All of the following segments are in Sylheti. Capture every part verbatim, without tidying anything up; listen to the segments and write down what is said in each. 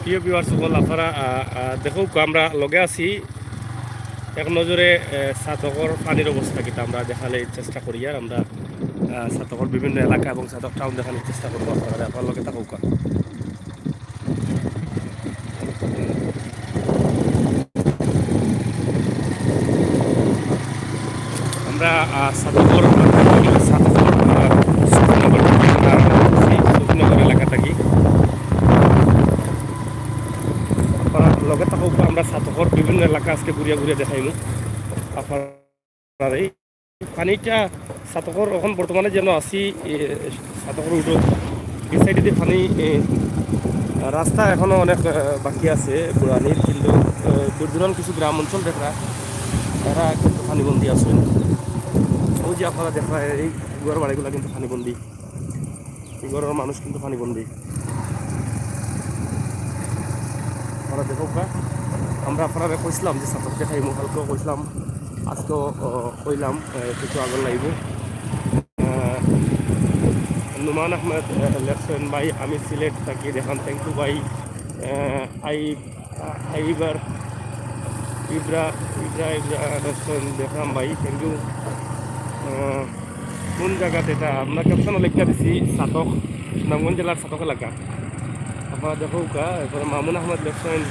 প্রিয় ভিউয়ার্স সকল, আপনারা, আহ, আহ, দেখউক্কা, আমরা লগে আছি এক নজরে, আহ, ছাতকর পানির অবস্থা কিতা আমরা দেখানির চেষ্টা করি। আর আমরা, আহ, ছাতকর বিভিন্ন এলাকা এবং ছাতক টাউন দেখানির চেষ্টা করবো আপনারারে। আপনারা লগে থাকউক্কা। আমরা, আহ, ছাতকর, ছাতকর, আহ, সফিনগর, সফিনগর এলাকা থাকি। আপনারা লগে থাকউক্কা, আমরা ছাতকর বিভিন্ন এলাকা আজকে ঘুরিয়া ঘুরিয়া দেখাইমু আপনারারে। পানিটা ছাতকর অখন বর্তমানে যেন আছি, এ, ছাতকর উঠো। এই সাইডেদি পানি, এ, রাস্তা এখনো অনেক, এ, বাকি আছে বুড়ানির, কিন্তু, এ, দূর দূরান্ত কিছু গ্রাম অঞ্চল দেখরা, তারা কিন্তু পানিবন্দি আছে। ওই যে আপনারা দেখরা, এই ঘর বাড়িগুলা কিন্তু পানিবন্দি। এই ঘরর মানুষ কিন্তু পানিবন্দি। আপনারা দেখউক্কা, আমরা আপনারারে কইছিলাম যে ছাতক দেখাইমু, কালকেও কইছিলাম, আজকেও, আহ, কইলাম, আহ, কিছু আগর লাইভো। আহ, নুমান আহমেদ, আহ, লেখছেন, "ভাই, আমি সিলেট থাকি, দেখান।" Thank you ভাই। আহ, আই আহ, এইবার ইব্রা, ইব্রা, ইব্রা restaurant দেখলাম ভাই, thank you। আহ, কোন জাগাত এটা? আমরা caption ও লেখিয়া দিছি, ছাতক, সুনামগঞ্জ জেলার ছাতক এলাকা। আপনারা দেখউক্কা, এরপরে মামুন Ahmad restaurant,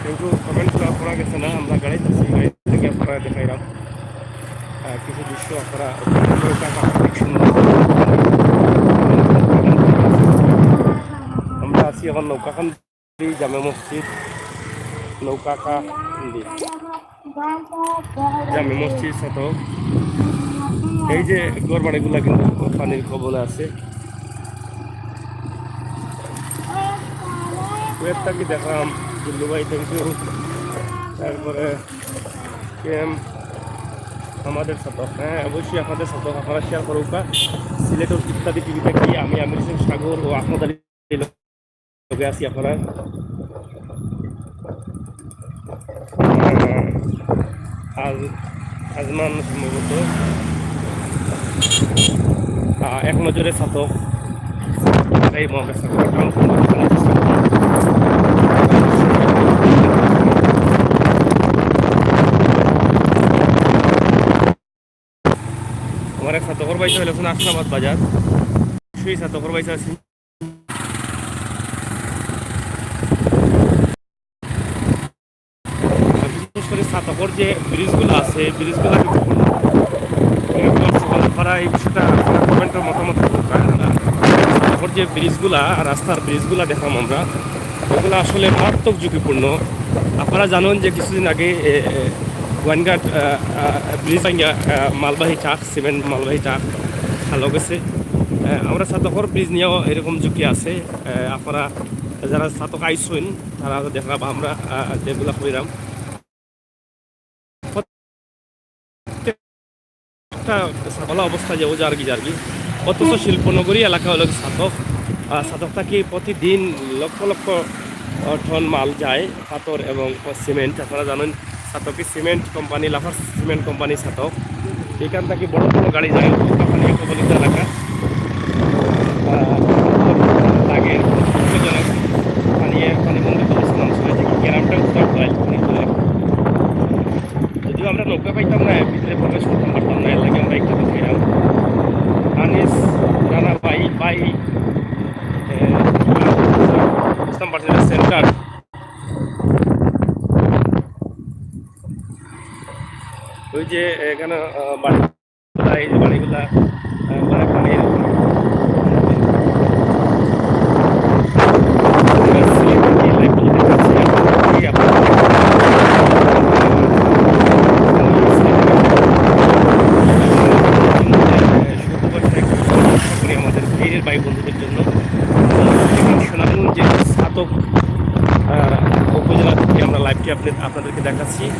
thank you, comment করা, করা গেছে না, আমরা গাড়িত আছি, গাড়ি থাকি আপনারারে দেখাইলাম। আহ, কিছু দৃশ্য আপনারা দেখউক্কা, আমরা আছি এখন নৌকাকান্দি। জামে মসজিদ, নৌকাকান্দি। জামে মসজিদ ছাতক। এই যে ঘর বাড়িগুলা কিন্তু পানির কবলে আছে। কুয়েত থাকি দেখলাম, জিল্লু ভাই, thank you। তারপরে কে এম আমাদের ছাতক, হ্যাঁ, অবশ্যই আপনাদের ছাতক, আপনারা share করউক্কা। সিলেট ইত্যাদি টিভি থাকি আমি আমির হোসেন সাগর ও আহমদ আলী লগে আছি আপনারা। আজ-, আজমান সম্ভবত, আহ, এক নজরে ছাতক। এই মহাকাশ ছাতক। আমার এক ছাতকর বাইসা অইলো এখন আশরাবাদ বাজার। সেই ছাতকর বাইসা আছি। আর বিশেষ করে ছাতকর যে ব্রিজগুলা আছে, ব্রিজগুলা কিন্তু একদম সকালপাড়া এই বিষয়টা আপনারা comment-র মতামত করবেন। ছাতকর যে ব্রিজগুলা, রাস্তার ব্রিজগুলা দেখলাম আমরা, এগুলা আসলে মারাত্মক ঝুঁকিপূর্ণ। আপনারা জানেন যে কিছুদিন আগে, এ, এ, গোয়াইনঘাট, আ, আ, ব্রিজ ভাঙ্গিয়া, আ, মালবাহী ট্রাক, সিমেন্ট মালবাহী ট্রাক খালো গেছে। আ, আমরা ছাতকর ব্রিজ নিয়াও এরকম ঝুঁকি আছে। আ, আপনারা যারা ছাতক আইছইন, তারা দেখরা বা আমরা, আ, যেগুলা কইরাম। একটা ভালা অবস্থা যে ও যারগি যারগি। অথচ শিল্পনগরী এলাকা অইলো ছাতক। আ, ছাতক থাকি প্রতিদিন লক্ষ লক্ষ, আ, টন মাল যায়, পাথর এবং সিমেন্ট। আপনারা জানেন, ছাতকি cement company, Lafarge cement company Chhatak. এখান থাকি বড় বড় গাড়ি যায়, উত্তরকাছাড় নিয়ে কবলিত এলাকা। আহ, লাগে, দুঃখজনক। পানিয়ে, পানিবন্দিত অবস্থা মানুষ হয়েছে। গ্রামটা উত্তর করাইল পানি করে। যদিও আমরা নৌকা পাইতাম না, ভিতরে প্রবেশ করতাম পারতাম না, এর লাগি আমরা একটু খাইলাম। আনিস রানা ভাই, ভাই, এ, ইসলাম পার্সেন্টেজ সেন্টার। ওই যে এখানে, আহ, বাড়ি, এই যে বাড়িগুলা, আহ, অনেক পানি। আমাদের ভাই বন্ধুদের জন্য। সুনামগঞ্জের ছাতক, আহ, উপজেলা থেকে আমরা লাইভটি আপনি, আপনাদেরকে দেখাচ্ছি।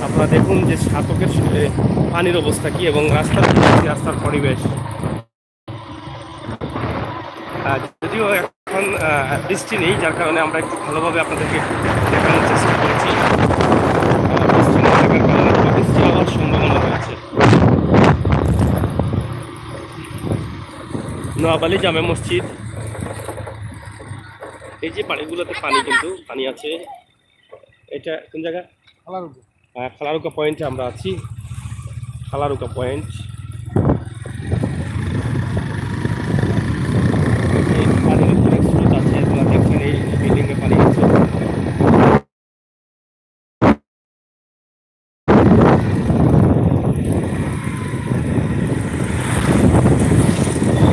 আপনারা দেখুন যে ছাতকের, এ, পানির অবস্থা কি এবং রাস্তার, রাস্তার পরিবেশ। আহ, যদিও এখন, আহ, বৃষ্টি নেই, যার কারণে আমরা একটু ভালোভাবে আপনাদেরকে দেখানোর চেষ্টা করেছি। আহ, বৃষ্টি না থাকার কারণে বৃষ্টি হওয়ার সম্ভাবনা রয়েছে। নোয়াবালি জামে মসজিদ। এই যে বাড়িগুলোতে পানি, কিন্তু পানি আছে। এটা কোন জায়গা? খালারুকা। আহ, খালারুকা পয়েন্টে আমরা আছি। খালারুকা পয়েন্ট। এই পানির অনেক স্রোত আছে, আপনারা দেখছেন এই বিল্ডিংয়ে পানি আছে।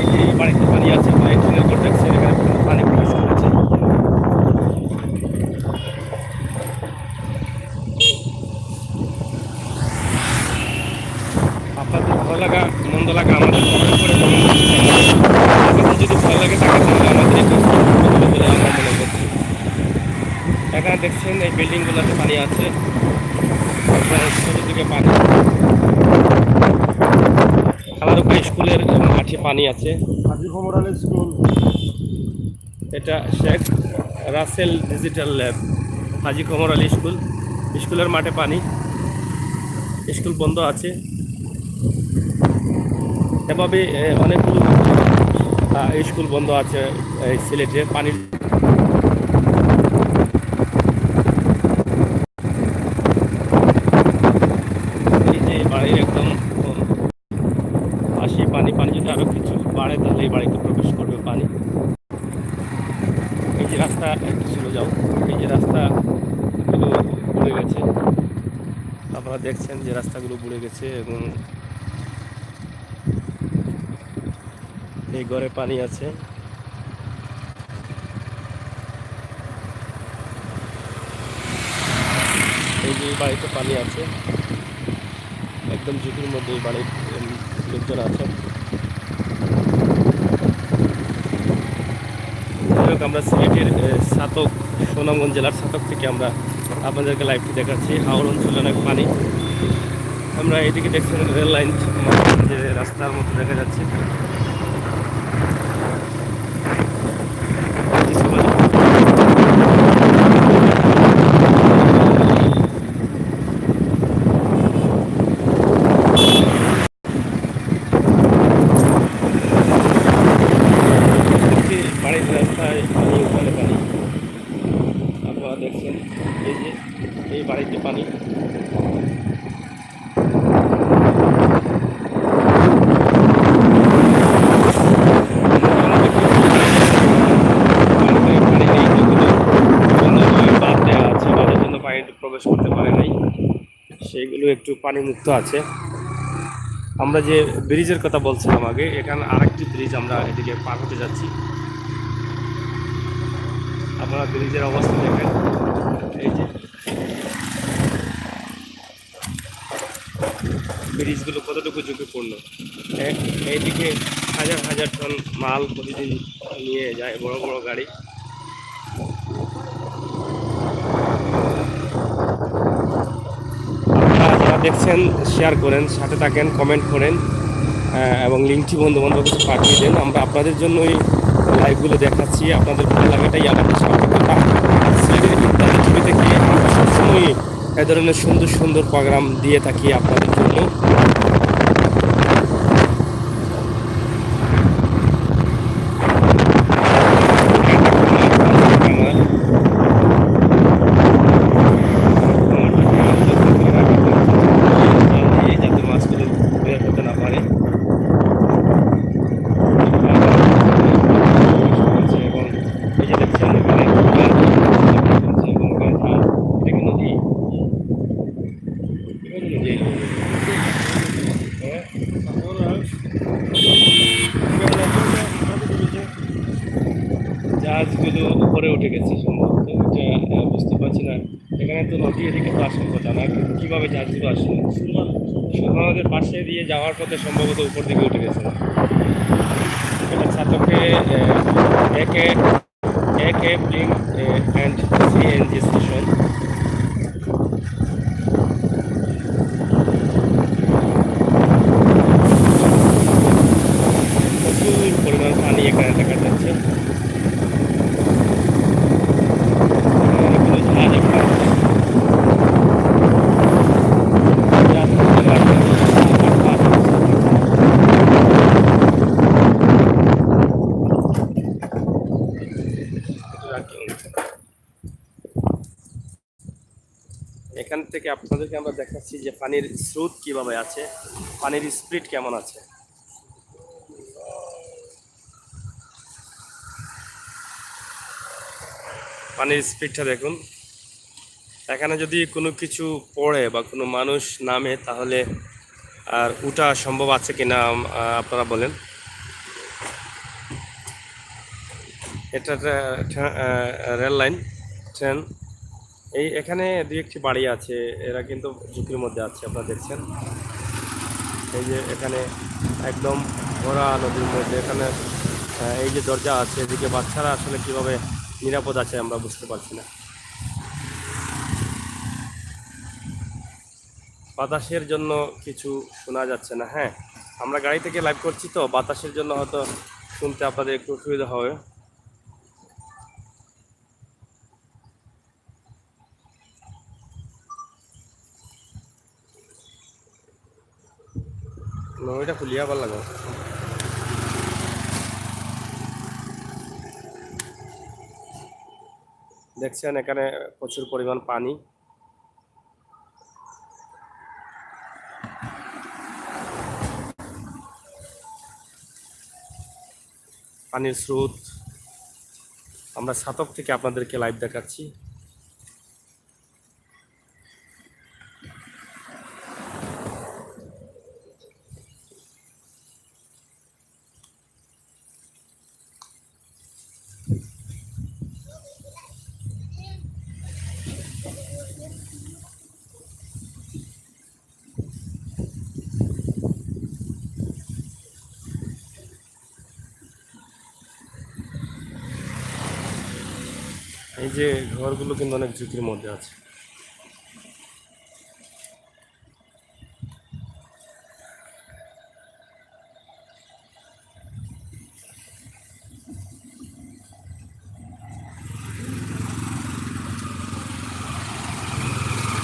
এই যে এই বাড়িতে পানি আছে, মানে টিনের ঘর দেখছেন, এখানে পানি প্রবেশ করেছে। আপনাদের ভালো লাগা মন্দ লাগা আমাদের কমেন্ট করে জানান। আপনাদের যদি ভালো লাগে থাকে তাহলে আমাদের এই কাজটা করতে হবে বলে আমরা মনে করছি। এখানে দেখছেন এই বিল্ডিংগুলোতে পানি আছে, একবারে চতুর্দিকে পানি। খালারুকা স্কুলের মাঠে পানি আছে। হাজী খমর আলী স্কুল। এটা শেখ রাসেল ডিজিটাল ল্যাব, হাজী খমর আলী স্কুল। স্কুলের মাঠে পানি, স্কুল বন্ধ আছে। এভাবে, এ, অনেকগুলো, আহ, স্কুল বন্ধ আছে এই সিলেটে পানির। এই যে এই বাড়ির একদম পাশে পানি, পানি যদি আরো কিছু বাড়ে তাহলে এই বাড়িতে প্রবেশ করবে পানি। এই যে রাস্তা, একটু চলে যাও, এই যে রাস্তাগুলো বুড়ে গেছে, আপনারা দেখছেন যে রাস্তাগুলো বুড়ে গেছে এবং এই ঘরে পানি আছে। এই যে এই বাড়িতে পানি আছে, একদম ঝুঁকির মধ্যে এই বাড়ির, উম, লোকজন আছেন। যাই হোক, আমরা সিলেটের, এ, ছাতক, সুনামগঞ্জ জেলার ছাতক থেকে আমরা আপনাদেরকে লাইভটি দেখাচ্ছি। হাওর অঞ্চলে অনেক পানি। আমরা এদিকে দেখছেন রেল লাইন, যে রাস্তার মতো দেখা যাচ্ছে। বাড়ির রাস্তায় পানি, ওখানে পানি। আপনারা দেখছেন এই যে এই বাড়িতে পানি। বাড়িতে পানি নেই, কিন্তু বাঁধ দেওয়া আছে, বাঁধের জন্য পানি প্রবেশ করতে পারে নাই। সেগুলো একটু পানিমুক্ত আছে। আমরা যে ব্রিজের কথা বলছিলাম আগে, এখানে আরেকটি ব্রিজ, আমরা এদিকে পার হতে যাচ্ছি। আপনারা ব্রিজের অবস্থা দেখেন, এই যে ব্রিজগুলো কতটুকু ঝুঁকিপূর্ণ। এ-, এইদিকে হাজার হাজার টন মাল প্রতিদিন নিয়ে যায় বড় বড় গাড়ি। আপনারা যারা দেখছেন, শেয়ার করেন, সাথে থাকেন, কমেন্ট করেন, আহ, এবং লিঙ্কটি বন্ধু বান্ধব কাছে পাঠিয়ে দেন। আমরা আপনাদের জন্যই লাইভগুলো দেখাচ্ছি, আপনাদের ভালো লাগাটাই আমাদের সার্থকতা। আর সিলেটের ইত্যাদি টিভি থেকে আমরা সবসময় এ ধরনের সুন্দর সুন্দর প্রোগ্রাম দিয়ে থাকি আপনাদের জন্য। এই যে দেখছেন, এখানে নদী। জাহাজগুলো উপরে উঠে গেছে সম্ভবত, এটা, আহ, বুঝতে পারছি না। এখানে তো নদী, এদিকে তো আসার কথা না, কিন্তু কীভাবে জাহাজগুলো আসলো? সুরমা নদীর পাশে দিয়ে যাওয়ার পথে সম্ভবত উপর দিকে উঠে গেছে। এটা ছাতকে, আহ, একে একে প্লেন, এ, অ্যান্ড সিএনজি স্টেশন। প্রচুর পরিমাণ পানি এখানে দেখা যাচ্ছে। এখানে কোনো জাহাজ আপনার জাহাজ করতে পারবে না। আপনাদেরকে আমরা দেখাচ্ছি যে পানির স্রোত কিভাবে আছে, পানির স্পিড কেমন আছে। পানির স্পিডটা দেখুন। এখানে যদি কোনো কিছু পড়ে বা কোনো মানুষ নামে, তাহলে আর উঠা সম্ভব আছে কিনা, আম, আ, আপনারা বলেন। এটা একটা ট্রে-, আ, রেল লাইন, ট্রেন। এই এখানে দুই একটি বাড়ি আছে, এরা কিন্তু ঝুঁকির মধ্যে আছে, আপনারা দেখছেন। এই যে এখানে একদম ভরা নদীর মধ্যে, এখানে, আহ, এই যে দরজা আছে, এদিকে বাচ্চারা আসলে কিভাবে নিরাপদ আছে আমরা বুঝতে পারছি না। বাতাসের জন্য কিছু শোনা যাচ্ছে না। হ্যাঁ, আমরা গাড়ি থেকে লাইভ করছি, তো বাতাসের জন্য হয়তো শুনতে আপনাদের একটু অসুবিধা হবে। না, ওইটা খুলিয়া আবার লাগাও। দেখছেন, এখানে প্রচুর পরিমাণ পানি। পানির স্রোত। আমরা ছাতক থেকে আপনাদেরকে লাইভ দেখাচ্ছি। এই যে ঘরগুলো কিন্তু অনেক ঝুঁকির মধ্যে আছে।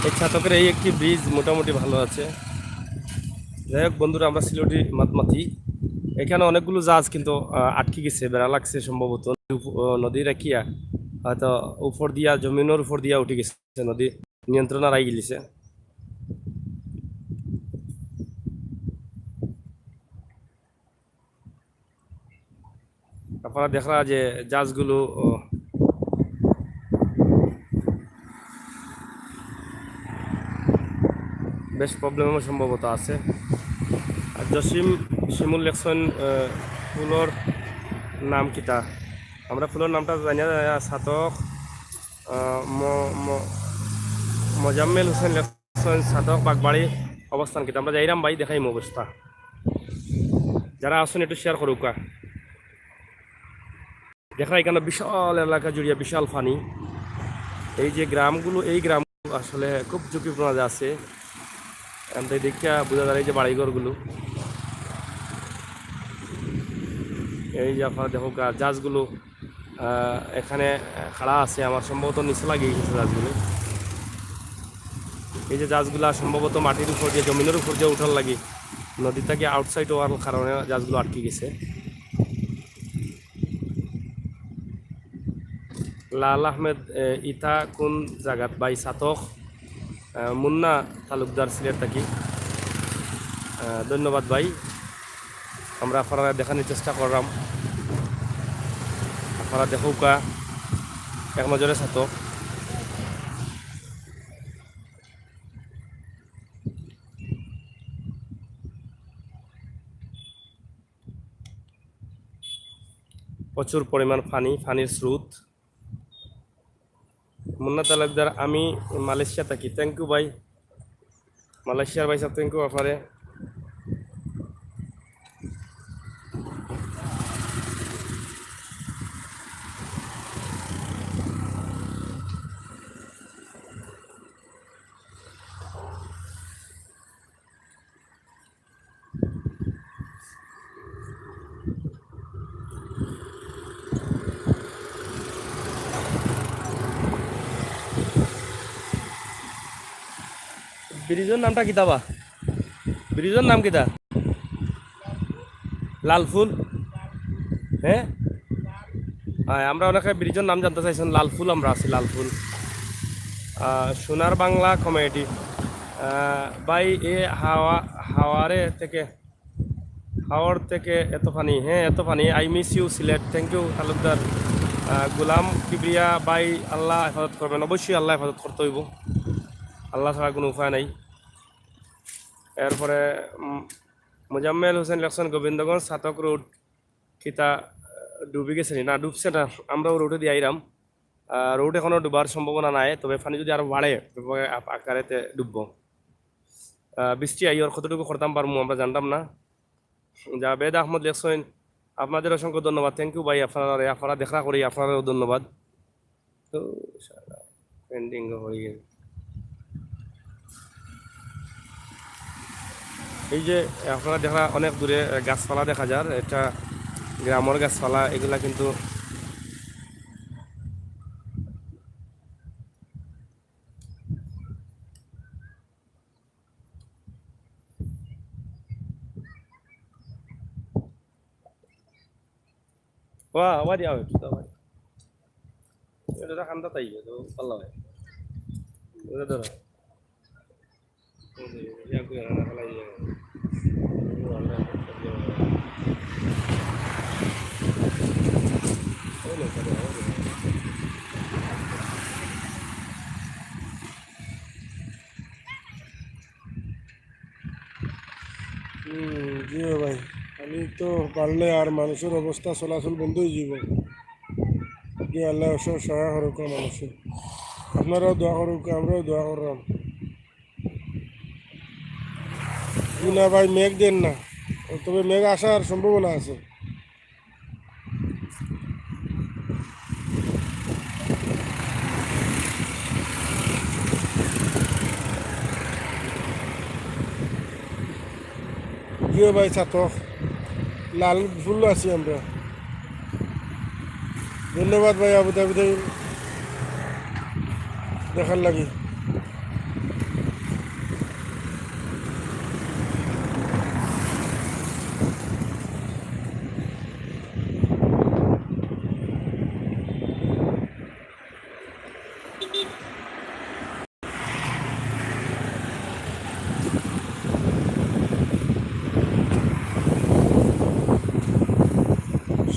এই ছাতকের এই একটি ব্রিজ মোটামুটি ভালো আছে। যাই হোক বন্ধুরা, আমরা সিলেটি মাতমাতি, এখানে অনেকগুলো জাহাজ কিন্তু, আহ, আটকে গেছে, বেড়া লাগছে সম্ভবত। উপ-, আহ, নদী রাখিয়া হয়তো উপর দিয়া, জমিনের উপর দিয়া উঠে গেছে নদী, নিয়ন্ত্রণ হারাই গেছে। আপনারা দেখরা যে জাহাজগুলো, ও, বেশ প্রবলেমও সম্ভবত আছে। আর জসিম শিমুল লেখছেন, আহ, ফুলর নাম কিতা? আমরা ফুলর নামটা জানি না, ছাতক, আহ, ম-, ম-, মোজাম্মেল হোসেন লেখছেন, ছাতক বাগবাড়ি অবস্থান কিতা? আমরা যাইরাম ভাই, দেখাইমু অবস্থা। যারা আছেন একটু শেয়ার করুকা। দেখরা এখানে বিশাল এলাকা জুড়িয়া বিশাল পানি। এই যে গ্রামগুলো, এই গ্রামগুলো আসলে খুব ঝুঁকিপূর্ণ আছে। এখান থেকে দেখিয়া বোঝা যায় এই যে বাড়িঘরগুলো। এই যে আপনারা দেখো গা-, জাহাজগুলো, আহ, এখানে খাড়া আছে, আমার সম্ভবত নিচে লাগিয়ে গেছে জাহাজগুলো। এই যে জাহাজগুলা সম্ভবত মাটির উপর দিয়ে, জমিনের উপর দিয়ে উঠার লাগি নদী থেকে আউটসাইড হওয়ার কারণে জাহাজগুলো আটকে গেছে। লাল আহমেদ, এ, ইতা কোন জাগাত ভাই? ছাতক, এ, মুন্না তালুকদার সিলেট থাকি। এ, ধন্যবাদ ভাই, আমরা আপনারা দেখানোর চেষ্টা করলাম, আপনারা দেখুকা এক নজরে ছাতক। প্রচুর পরিমাণ পানি, পানির স্রোত। মুন্না তালুকদার, আমি মালয়েশিয়া থাকি। Thank you ভাই, মালয়েশিয়ার ভাই সাহেব, thank you আপনারে। ব্রিজর নামটা কিতা বা? ব্রিজর নাম কিতা? লালফুল? হ্যাঁ? হ্যাঁ, আমরা অনেকে ব্রিজর নাম জানতে চাইছেন। লালফুল আমরা আছি, লালফুল। আহ, সোনার বাংলা কমিউনিটি। আহ, ভাই, এ হাওয়া, হাওয়ারে থেকে, হাওর থেকে এত পানি, হ্যাঁ, এত পানি। I miss you Sylhet. Thank you Talukdar. আহ, গোলাম কিবরিয়া ভাই, আল্লাহ হেফাজত করবেন। অবশ্যই আল্লাহ হেফাজত করতে হইব, আল্লাহ ছাড়া কোনো উপায় নাই। এরপরে, উম, মোজাম্মেল হোসেন লেখছেন, গোবিন্দগঞ্জ ছাতক রোড কিতা, আহ, ডুবি গেছে নি? না, ডুবছে না, আমরাও রোডে দিয়ে আইরাম। আহ, রোড এখনো ডুবার সম্ভাবনা নাই, তবে পানি যদি আরো বাড়ে, তবে আপ-, আকারেতে ডুববো। আহ, বৃষ্টি আইয়র, কতটুকু করতাম পারমু আমরা জানতাম না। জাভেদ আহমদ লেখছেন, আপনাদের অসংখ্য ধন্যবাদ। Thank you ভাই, আপনারা, আপনারা দেখা করি, আপনারাও ধন্যবাদ। তো সারা পেন্ডিং হয়ে গেল। এই যে আপনারা দেখা অনেক দূরে, আহ, গাছপালা দেখা যার, এটা গ্রামের গাছপালা, এগুলা কিন্তু ওয়া, ওয়া দিয়া হয়, ওয়া দিয়া। এটা তো খান্দা তাই, তো পাল্লা হয়। এটা ধরো। হুম, জি ভাই, আমি তো পারলে আর মানুষের অবস্থা চলাচল বন্ধ হয়ে যাব। যে আল্লাহ সব সহায় করুক মানুষের। আপনারাও দোয়া করুক, আমরাও দোয়া করলাম। জি না ভাই, মেঘ দেন না, তবে মেঘ আসার সম্ভাবনা আছে। জিও ভাই, ছাতক লাল ফুল আছি আমরা। ধন্যবাদ ভাই, আবুধাবিতে দেখার লাগি।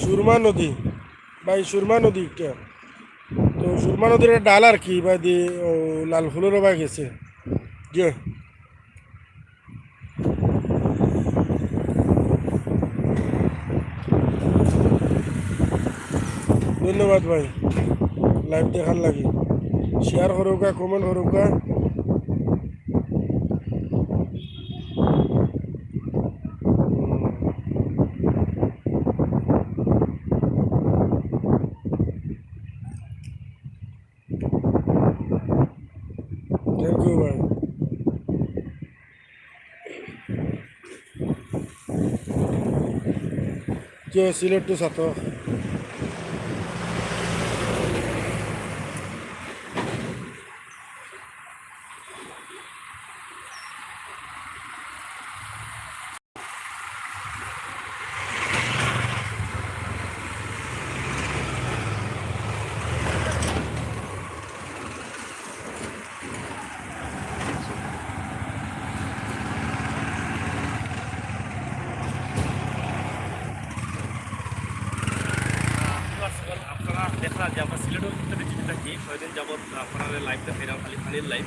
সুরমা নদী, ভাই, সুরমা নদী একটা। তো সুরমা নদীর একটা ডাল আর কি, ভাই, দি, ও, লাল ফুলের ভাই গেছে। যে ধন্যবাদ ভাই, লাইভ দেখার লাগি। শেয়ার করুকা, কমেন্ট করুকা। Thank you ভাই। যে সিলেট টু ছাতক। আপনারা দেখরা যে আমরা সিলেটর ভিতরে টিভি থাকি, কয়দিন যাবত আপনারারে লাইভ দেখাইরাম, খালি পানির লাইভ।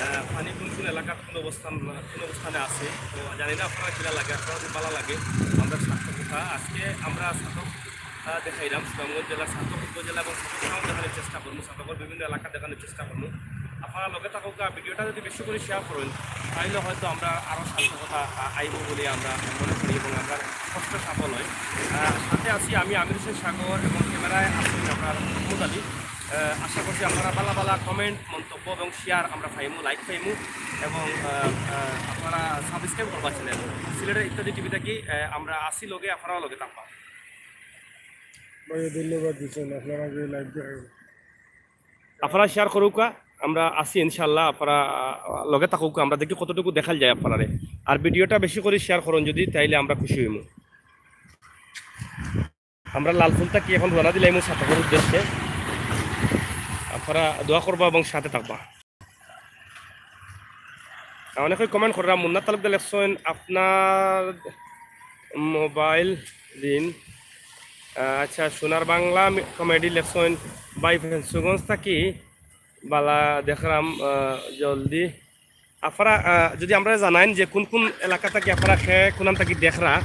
আহ, পানি কোন কোন এলাকাত কোন অবস্থান, কোন অবস্থানে আছে, তো জানি না আপনারা কিলা লাগে, আপনারা যদি ভালা লাগে আমরা ছাতক কথা। আজকে আমরা ছাতক, আহ, দেখাইলাম সুনামগঞ্জ জেলার ছাতক উপজেলা এবং ছাতক গ্রাম দেখানোর চেষ্টা করবো, ছাতকর বিভিন্ন এলাকা দেখানোর চেষ্টা করবো। আপনারা লগে থাকুকা, ভিডিওটা যদি বেশি করে শেয়ার করেন, তাহলে হয়তো আমরা আরও ছাতক কথা, আহ, আইব বলে আমরা মনে করি এবং আমরা কষ্ট সফল হয়। আহ, সাথে আছি আমি আমির হোসেন সাগর এবং ক্যামেরায় আছি আপনার মোহাম্মদ আলী। আহ, আশা করছি আপনারা ভালা ভালা কমেন্ট, মন্তব্য এবং শেয়ার আমরা পাইমু, লাইক পাইমু এবং, আহ, আহ, আপনারা সাবস্ক্রাইব করবা চ্যানেল সিলেটের ইত্যাদি টিভি থাকি। আহ, আমরা আছি লগে, আপনারাও লগে থাকবা। ভাই, ধন্যবাদ দিচ্ছেন, আপনারা যে লাইভ দেখেন। আপনারা শেয়ার করুকা, আমরা আছি ইনশাআল্লাহ। আপনারা, আহ, লগে থাকুকা, আমরা দেখি কতটুকু দেখাল যায় আপনারারে। আর ভিডিওটা বেশি করে শেয়ার করুন যদি, তাইলে আমরা খুশি হইমু। আমরা লালফুল থাকি এখন রওনা দিলাইমু ছাতকর উদ্দেশ্যে। আপনারা দোয়া করবা এবং সাথে থাকবা। অনেকে কমেন্ট কররা, মুন্না তালুকদার লেখছইন, আপনার মোবাইল দিন। আহ, আচ্ছা, সোনার বাংলা মি-, কমেডি লেখছইন, ভাই ফেঞ্চুগঞ্জ থাকি বালা দেখরাম, আহ, জলদি। আপনারা, আহ, যদি আমরারে জানাইন যে কোন কোন এলাকা থাকি আপনারা খে কোনান থাকি দেখরা,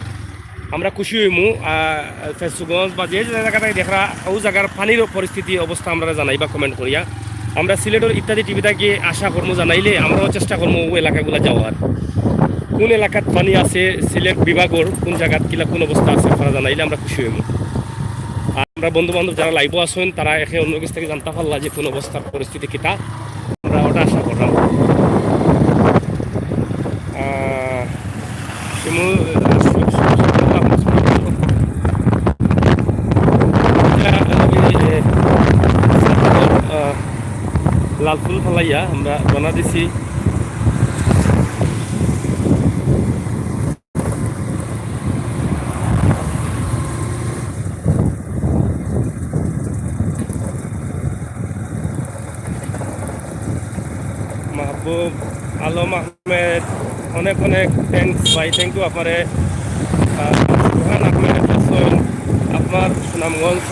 আমরা খুশি হইমু। আহ, ফেঞ্চুগঞ্জ বা যে যে জায়গা থাকি দেখরা, ও জায়গার পানির পরিস্থিতি অবস্থা আমরারে জানাইবা কমেন্ট করিয়া। আমরা সিলেটর ইত্যাদি টিভি থাকি আশা করমু জানাইলে, আমরাও চেষ্টা করমু ও এলাকাগুলা যাওয়ার। কোন এলাকাত পানি আছে, সিলেট বিভাগর কোন জায়গাত কিলা কোন অবস্থা আছে, আপনারা জানাইলে আমরা খুশি হইমু। আর আমরা বন্ধু বান্ধব যারা লাইভও আছেন, তারা একে অন্যর কাছ থাকি জানতা পারলা যে কোন অবস্থার পরিস্থিতি কিতা, আমরা ওটা আশা করলাম। আহ, শিমু, আহ, শু-, শু-, শু-, আহ, লাল ফুল ফালাইয়া আমরা রওনা দিছি। মাহবুব আলম আহমেদ, অনেক অনেক thanks ভাই, thank you আপনারে। আহ, সুহান আহমেদ হাসান, আপনার সুনামগঞ্জ,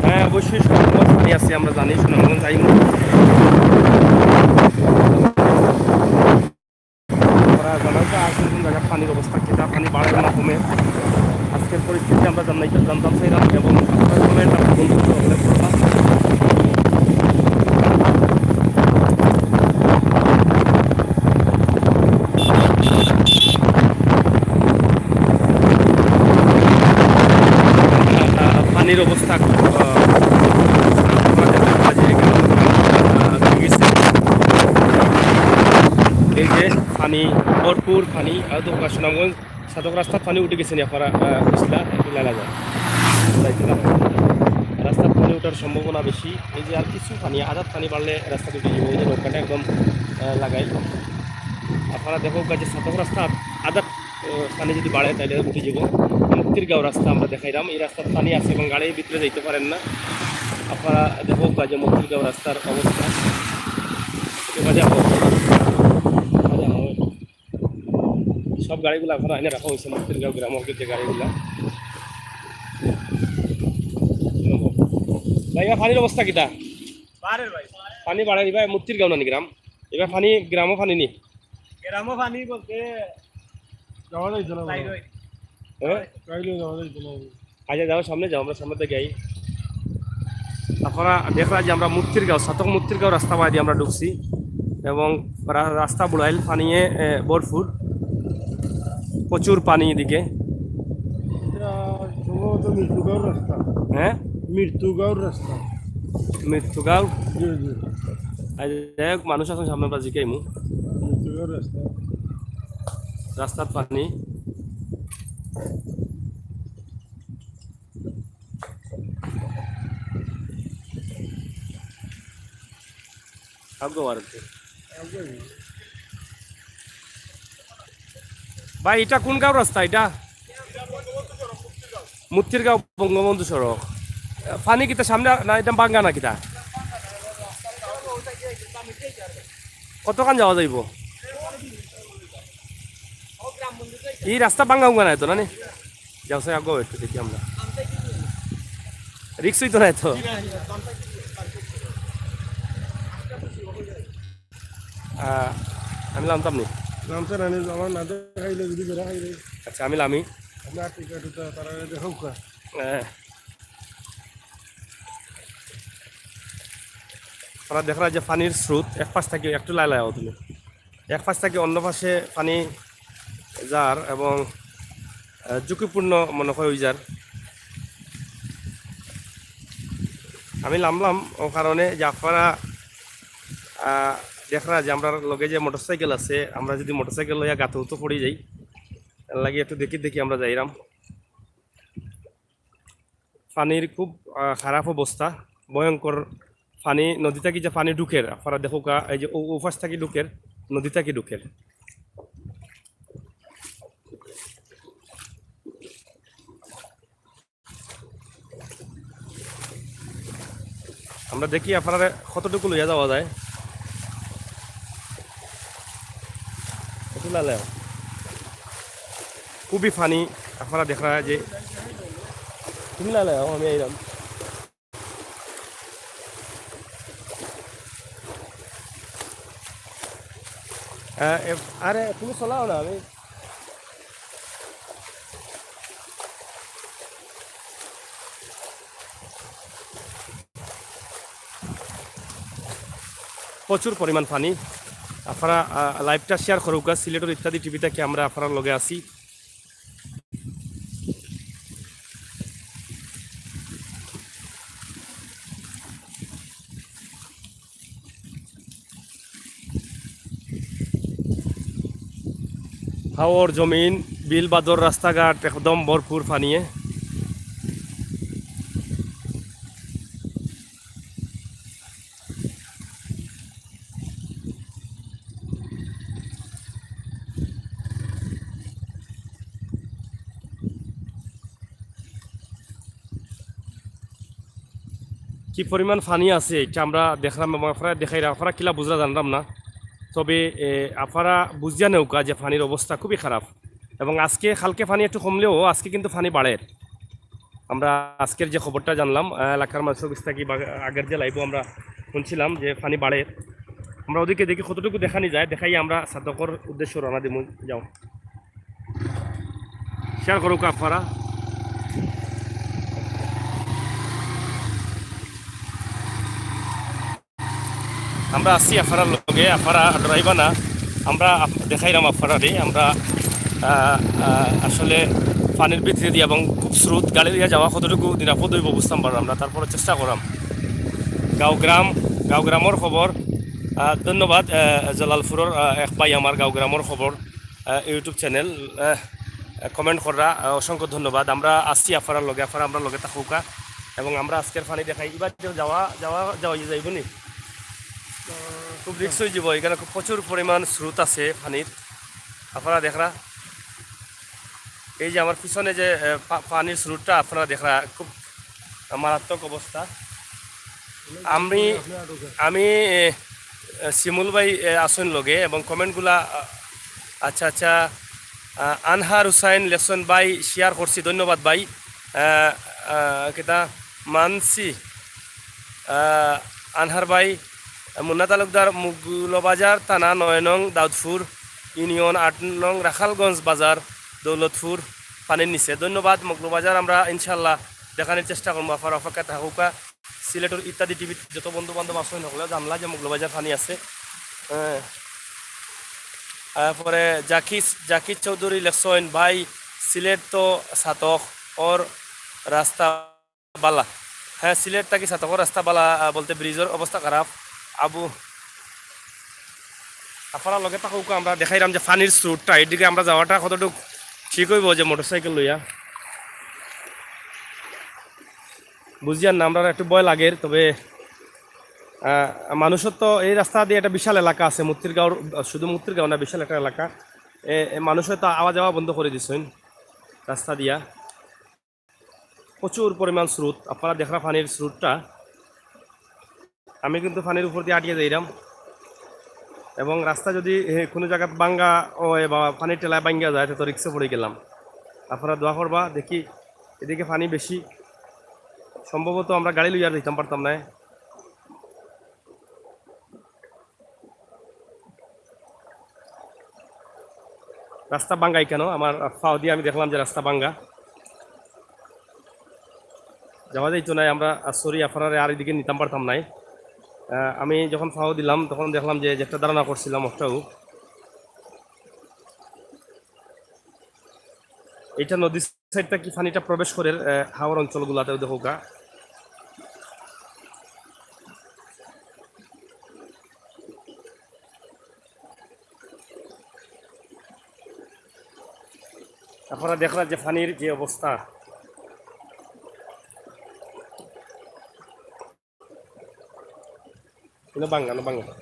হ্যাঁ অবশ্যই সুনামগঞ্জ পানি আছে, আমরা জানি সুনামগঞ্জ আইমু। আমরা জানাই যে আর কোন কোন জায়গার পানির অবস্থা কিতা, পানি বাড়ে না কমে, আজকের পরিস্থিতি আমরা জানাই, জানতাম চাইলাম এবং আপনার comment আমরা বন্ধ করে উল্লেখ করলাম। আহ, পানির অবস্থা খুব, আহ, আমাদের কাছে এখানে, আহ, রয়ে গেছে। এই যে পানি, ভরপুর পানি, আর তো সুনামগঞ্জ সাতক রাস্তাত পানি উঠি গেছে নি, আপনারা, আহ, বুঝলা, একটু লাগা যায়। যাইতে না হয়। রাস্তাত পানি উঠার সম্ভাবনা বেশি। এই যে আর কিছু পানি, আদাত পানি বাড়লে রাস্তাত উঠি যাইবো। এই যে নৌকাটা একদম, আহ, লাগাই। আপনারা দেখউক্কা যে সাতক রাস্তাত আদাত, আহ, পানি যদি বাড়ে, তাইলে উঠি যাইবো। মুক্তিরগাঁও রাস্তা আমরা দেখাইলাম, এই রাস্তাত পানি আছে এবং গাড়ির ভিতরে যাইতে পারেন না। আপনারা দেখউক্কা যে মুক্তিরগাঁও রাস্তার অবস্থা। এবারে আমরা সব গাড়িগুলা এখন এনে রাখা হয়েছে মুক্তিরগাঁও গ্রামর যে গাড়িগুলা। ভাই, এবার পানির অবস্থা কিতা? বাড়ের ভাই। পানি বাড়ের, এবার মুক্তিরগাঁও না নি গ্রাম? এবার পানি, গ্রামও পানি নি? গ্রামও পানি বলতে যাওয়া যাইতো না। হ্যাঁ? কাইলে যাওয়া যাইতো না। আচ্ছা, যাও, সামনে যাও, আমরা সামনে থেকে আই। আপনারা দেখরা যে আমরা মুক্তিরগাঁও, সাতক মুক্তিরগাঁও রাস্তা বায়দি আমরা ঢুকছি এবং রা-, রাস্তা বুড়াইল পানিয়ে, এ, ভরপুর, প্রচুর পানি এদিকে। এটা সম্ভবত মৃত্যুগাঁওর রাস্তা। হ্যাঁ? মৃত্যুগাঁওর রাস্তা। মৃত্যুগাঁও? জি, জি। আর যাই হোক, মানুষ এখন সামনে আমরা জিকাইমু। মৃত্যুগাঁওর রাস্তা। রাস্তার পানি। আগো আর কি। ভাই, এটা কোন গাঁও রাস্তা এটা? মুক্তিরগাঁও বঙ্গবন্ধু সড়ক। পানি কিতা সামনে না, এটা ভাঙ্গা না কিতা? কতখান যাওয়া যাইব? এই রাস্তা ভাঙ্গা উঙ্গা নাই তো, না নি? যাও, স্যার, আগে একটু দেখি আমরা। রিক্স হইতো না তো? আহ, আমি লামতাম নি। লামছে না নি, আমার না দেখাইলে, যদি বেড়া খাইলে। আচ্ছা, আমি লামি। আমরা টিকা টুকা তারা দেখো কা। হ্যাঁ। তারা দেখরা যে পানির স্রোত এক পাশ থাকি একটু লায় লায় আও তুমি। এক পাশ থাকি অন্য পাশে পানি যার এবং, আহ, ঝুঁকিপূর্ণ মনে হয় ওই যার। আমি লামলাম ও কারণে যে আপনারা, আহ, দেখরা যে আমরার লগে যে মোটরসাইকেল আছে, আমরা যদি মোটরসাইকেল লইয়া গাতো তো পড়ি যাই, এর লাগি একটু দেখি দেখি আমরা যাইরাম। পানির খুব, আহ, খারাপ অবস্থা, ভয়ঙ্কর পানি, নদী থাকি যে পানি ঢুকের, আপনারা দেখো কা, এই যে ও, ও পাশ থাকি ঢুকের, নদী থাকি ঢুকের। আমরা দেখি আপনারা কতটুকু লইয়া যাওয়া যায়। লালে, খুবই ফানি। আপনারা দেখরা যে, তুমি লালে, আমি আইলাম। আহ, এ-, আরে, তুমি চলাও না, আমি প্রচুর পরিমাণ পানি। আপনারা, আহ, live-টা share করুক্কা। সিলেটর ইত্যাদি টিভি থাকি আমরা আপনারার লগে আছি। হাওর জমিন, বিল বাদর রাস্তাঘাট একদম ভরপুর পানিয়ে। কি পরিমাণ পানি আছে, এটা আমরা দেখলাম এবং আপনারারে দেখাইলাম। আপনারা কিলা বুঝরা জানলাম না, তবে, এ, আপনারা বুঝিয়া নেউক্কা যে পানির অবস্থা খুবই খারাপ। এবং আজকে, কালকে পানি একটু কমলেও আজকে কিন্তু পানি বাড়ের। আমরা আজকের যে খবরটা জানলাম, আহ, এলাকার মানুষর কাছ থাকি বা আগের যে live-ও আমরা শুনছিলাম যে পানি বাড়ের। আমরা ওদিকে দেখি কতটুকু দেখানি যায়, দেখাই আমরা সাদকর উদ্দেশ্যে রওনা দিমু। যাও। Share করুক্কা আপনারা। আমরা আছি আপনারার লগে, আপনারা ডরাইবা না। আমরা আপ-, দেখাইলাম আপনারারে। আমরা, আহ, আহ, আসলে পানির ভিতরে দিয়া এবং খুব স্রোত, গাড়ি লইয়া যাওয়া কতটুকু নিরাপদ অইবো বুঝতাম পারলাম না, তারপরে চেষ্টা করাম। গাঁও গ্রাম, গাঁও গ্রামর খবর, আহ, ধন্যবাদ, আহ, জালালপুরর, আহ, এক ভাই আমার গাঁও গ্রামর খবর, আহ, YouTube channel, আহ, comment কররা, আহ, অসংখ্য ধন্যবাদ। আমরা আছি আপনারার লগে, আপনারা আমরার লগে থাকুক্কা। এবং আমরা আজকের পানি দেখাই, এবার যে যাওয়া, যাওয়া, যাওয়া যাইবো নি? খুব risk অইযিবো, এখানে খুব প্রচুর পরিমাণ স্রোত আছে পানির। আপনারা দেখরা, এই যে আমার পিছনে যে, আহ, পা-, পানির স্রোতটা আপনারা দেখরা, খুব মারাত্মক অবস্থা। আমি, আমি, এ, এ, শিমুল ভাই, এ, আছইন লগে এবং comment গুলা, আ, আচ্ছা, আচ্ছা, আ, আনহার হুসাইন লেখছইন ভাই, share করছি, ধন্যবাদ ভাই। আ, আ, কিতা মানছি, আ, আনহার ভাই, মুন্না তালুকদার, মুগলবাজার থানা নয় নং দাউদপুর ইউনিয়ন আট নং রাখালগঞ্জ বাজার দৌলতপুর পানির নিচে। ধন্যবাদ মুগলবাজার, আমরা ইনশাল্লাহ দেখানির চেষ্টা করমু, আপনারা অপেক্ষায় থাকুক্কা। সিলেটর ইত্যাদি টিভির যত বন্ধু বান্ধব আছইন হকলে জানলা যে মুগলবাজার পানি আছে। হ্যাঁ। তারপরে জাকির, জাকির চৌধুরী লেখছইন, ভাই সিলেট তো ছাতক, ওর রাস্তা বালা। হ্যাঁ, সিলেট থাকি ছাতকর রাস্তা বালা, আহ, বলতে ব্রিজর অবস্থা খারাপ। আবু, আপনারা লগে থাকুক্কা, আমরা দেখাইলাম যে পানির স্রোতটা, এদিকে আমরা যাওয়াটা কতটুক ঠিক অইবো যে মোটরসাইকেল লইয়া। বুঝিয়ার না, আমরার একটু ভয় লাগের, তবে, আহ, মানুষর তো এই রাস্তা দিয়া একটা বিশাল এলাকা আছে, মুক্তিরগাঁওর, শুধু মুক্তিরগাঁও না, বিশাল একটা এলাকা। এ, এ মানুষে তো আওয়া যাওয়া বন্ধ করি দিছইন রাস্তা দিয়া। প্রচুর পরিমাণ স্রোত, আপনারা দেখরা পানির স্রোতটা। আমি কিন্তু পানির উপর দিয়া আটিয়া যাইরাম, এবং রাস্তা যদি, এ, কোনো জাগাত ভাঙ্গা অয় বা পানির ঠেলায় ভাঙ্গা যায়, তে তো risk-এ পড়ি গেলাম। আপনারা দোয়া করবা, দেখি এদিকে পানি বেশি, সম্ভবত আমরা গাড়ি লইয়া আর যাইতাম পারতাম নায়। রাস্তা ভাঙ্গা কেন? আমার পাও দিয়া আমি দেখলাম যে রাস্তা ভাঙ্গা, যাওয়া যাইতো নায়। আমরা, আহ, sorry, আপনারারে আর এদিকে নিতাম পারতাম নায়। আহ, আমি যখন পাও দিলাম তখন দেখলাম যে যেটা ধারণা করছিলাম ওটাও। এইটা নদীর side থাকি পানিটা প্রবেশ করের, আহ, হাওর অঞ্চলগুলাতেও দেখউক্কা। আপনারা দেখরা যে পানির যে অবস্থা। না, ভাঙ্গা, না, ভাঙ্গা।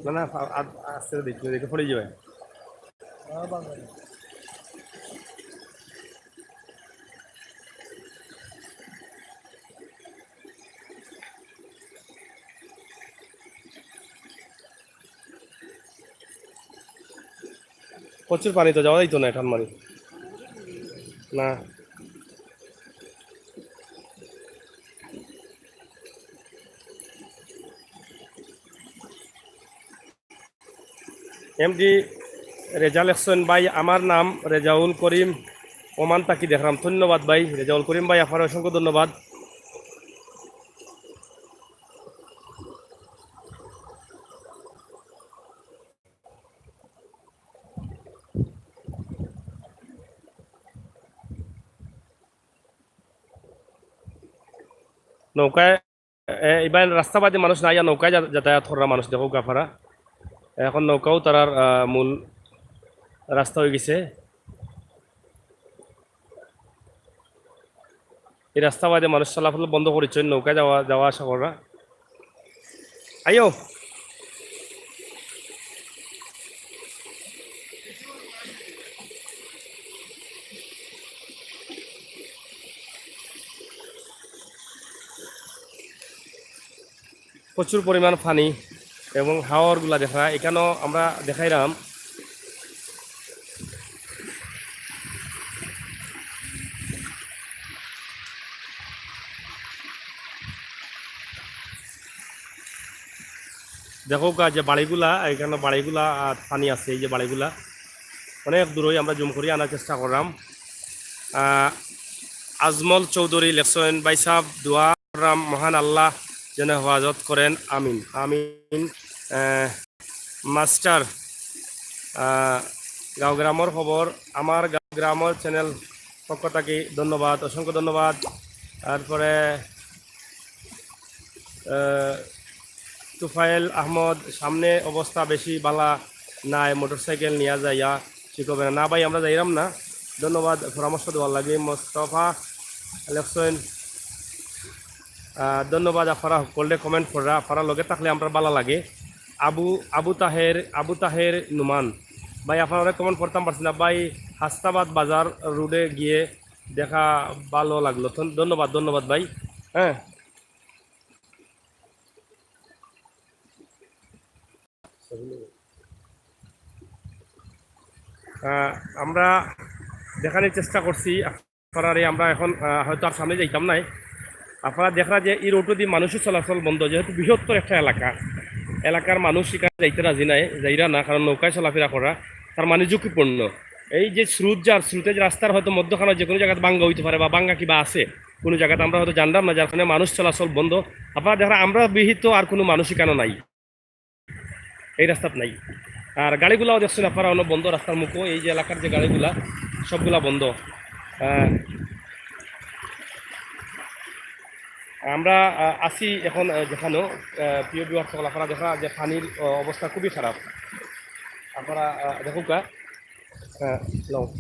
না, না, আ-, আ-, আস্তে দেখি, দেখে পড়ি যাইবা। প্রচুর পানি, তো যাওয়া যাইতো না এটার মারি। না। এমডি রেজা লেখছেন, "ভাই, আমার নাম রেজাউল করিম, ওমান থাকি দেখরাম।" ধন্যবাদ ভাই, রেজাউল করিম ভাই, আপনার অসংখ্য ধন্যবাদ। নৌকায়, এ, এবার রাস্তা বাদে মানুষ নাই, আর নৌকায় যা-, যাতায়াত করা মানুষ দেখো গাফারা। এখন নৌকাও তারার, আহ, মূল রাস্তা হয়ে গেছে। এই রাস্তা বাদে মানুষ চলাচল বন্ধ করেছে, নৌকায় যাওয়া, যাওয়া আসা করা। আইও। প্রচুর পরিমাণ পানি এবং হাওরগুলা দেখা, এখানেও আমরা দেখাইলাম। দেখো গা যে বাড়িগুলা, এখানে বাড়িগুলা আর পানি আছে, এই যে বাড়িগুলা অনেক দূরই, আমরা জুম করি আনার চেষ্টা করলাম। আহ, আজমল চৌধুরী লেখছেন, "ভাই সাহেব, দোয়া করলাম মহান আল্লাহ যেন হেফাজত করেন, আমিন, আমিন।" আহ, মাস্টার, আহ, গাঁও গ্রামর খবর, আমার গাঁও গ্রামর চ্যানেল পক্ষ থাকি ধন্যবাদ, অসংখ্য ধন্যবাদ। তারপরে, আহ, তুফাইল আহমদ, সামনে অবস্থা বেশি বালা নাই, মোটরসাইকেল নিয়া যাইয়া ঠিক হবে না। না ভাই, আমরা যাইরাম না। ধন্যবাদ পরামর্শ দেওয়ার লাগি। মোস্তফা লেখছেন, আহ, ধন্যবাদ। আপনারা সকলে কমেন্ট কররা, আপনারা লগে থাকলে আমরা ভালা লাগে। আবু, আবু তাহের, আবু তাহের নুমান ভাই, আপনারা কমেন্ট করতাম পারছি না ভাই। হাস্তাবাদ বাজার রোডে গিয়ে দেখা ভালো লাগলো। ধন-, ধন্যবাদ, ধন্যবাদ ভাই। হ্যাঁ। আহ, আমরা দেখানোর চেষ্টা করছি আপনারারে। আমরা এখন, আহ, হয়তো আর সামনে যাইতাম নাই। আপনারা দেখরা যে এই রোডেদি মানুষের চলাচল বন্ধ, যেহেতু বৃহত্তর একটা এলাকা, এলাকার মানুষ এখানে যাইতে রাজি নাই, যাইরা না, কারণ নৌকায় চলাফেরা করা তার মানে ঝুঁকিপূর্ণ। এই যে স্রোত যার, স্রোতে যে রাস্তার হয়তো মধ্যখানে যে কোনো জায়গাতে ভাঙ্গা হইতে পারে বা ভাঙ্গা কিবা আছে কোনো জায়গাতে, আমরা হয়তো জানলাম না, যার কারণে মানুষ চলাচল বন্ধ। আপনারা দেখরা আমরা বিহিত আর কোনো মানুষ এখানে নাই। এই রাস্তাত নাই। আর গাড়িগুলাও দেখছেন আপনারা, অন্য বন্ধ রাস্তার মুখো। এই যে এলাকার যে গাড়িগুলা, সবগুলা বন্ধ। আহ, আমরা, আহ, আছি এখন, আহ, যেখানো, আহ, প্রিয় ভিউয়ার সকল, আপনারা দেখা যে পানির, আহ, অবস্থা খুবই খারাপ। আপনারা, আহ, দেখুকা, আহ, লও।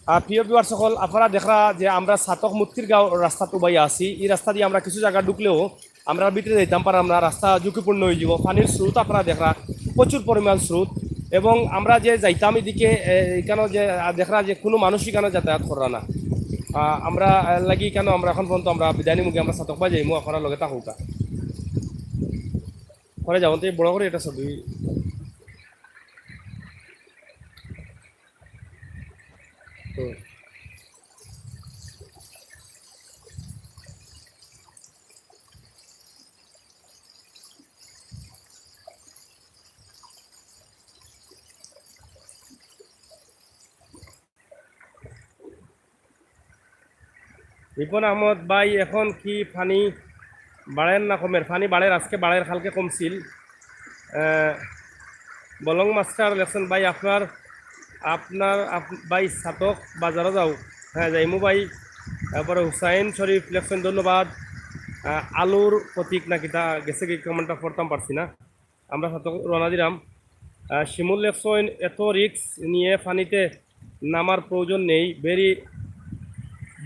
আর প্রিয় ভিউয়ার সকল, আপনারা দেখরা যে আমরা ছাতক মুক্তির গাঁও রাস্তাত উবাইয়া আছি। এই রাস্তা দিয়ে আমরা কিছু জায়গা ঢুকলেও আমরা ভিতরে যাইতাম পারলাম না, রাস্তা ঝুঁকিপূর্ণ হয়ে যাব। পানির স্রোত আপনারা দেখরা, প্রচুর পরিমাণ স্রোত। এবং আমরা যে যাইতাম এদিকে, এ, এখানে যে, আহ, দেখরা যে কোনো মানুষ এখানে যাতায়াত করা না। আহ, আমরা, আহ, লাগি এখানে আমরা এখন পর্যন্ত আমরা বিদায় নিমুখী, আমরা ছাতক বাই যাইমু, আপনারা লগে থাকুকা। করে যাবো তো, এই বড় করে এটা ছবি। হুম। রিপন আহমদ ভাই, এখন কি পানি বাড়ের না কমের? পানি বাড়ের, আজকে বাড়ের, কালকে কমছিল। আহ, বলং মাস্টার লেখছেন, "ভাই, আপনার, আপনার আপ-, ভাই ছাতক বাজারো যাও।" হ্যাঁ, যাইমু ভাই। তারপরে হুসাইন শরীফ লেখছেন, "ধন্যবাদ।" আহ, আলুর প্রতীক না কিতা গেছে কি, কমেন্টটা পড়তাম পারছি না। আমরা ছাতক রওনা দিলাম। আহ, শিমুল লেখছেন, "এত রিস্ক নিয়ে পানিতে নামার প্রয়োজন নেই।" ভেরি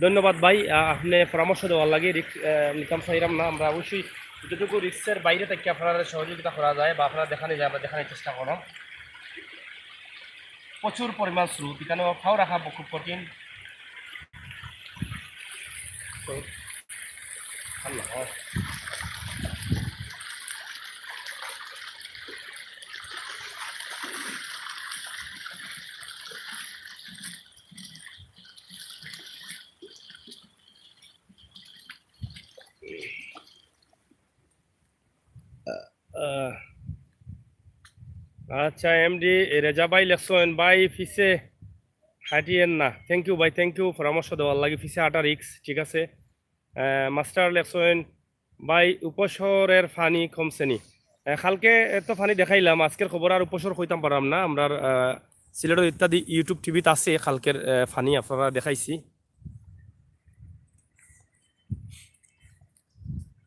ধন্যবাদ ভাই, আহ, আপনি পরামর্শ দেওয়ার লাগি। রিস্ক, আহ, নিতাম চাইলাম না। আমরা অবশ্যই যতটুকু রিস্কের বাইরে থাকি আপনারা সহযোগিতা করা যায় বা আপনারা দেখানি যায়, আমরা দেখানোর চেষ্টা করলাম। প্রচুর পরিমাণ স্রোত, এখানে ফাও রাখা খুব কঠিন। তো, আল্লাহ। আচ্ছা, এমডি রেজা ভাই লেখছইন, "ভাই, পিছে হাঁটিয়েন না।" Thank you ভাই, thank you পরামর্শ দেওয়ার লাগি। পিছে হাঁটা রিস্ক, ঠিক আছে। আহ, মাস্টার লেখছইন, "ভাই, উপসরের পানি কমছে নি?" আহ, কালকে তো পানি দেখাইলাম, আজকের খবর আর উপসর কইতাম পারলাম না। আমরার, আহ, সিলেটর ইত্যাদি YouTube টিভিত আছে কালকের, আহ, পানি আপনারা দেখাইছি।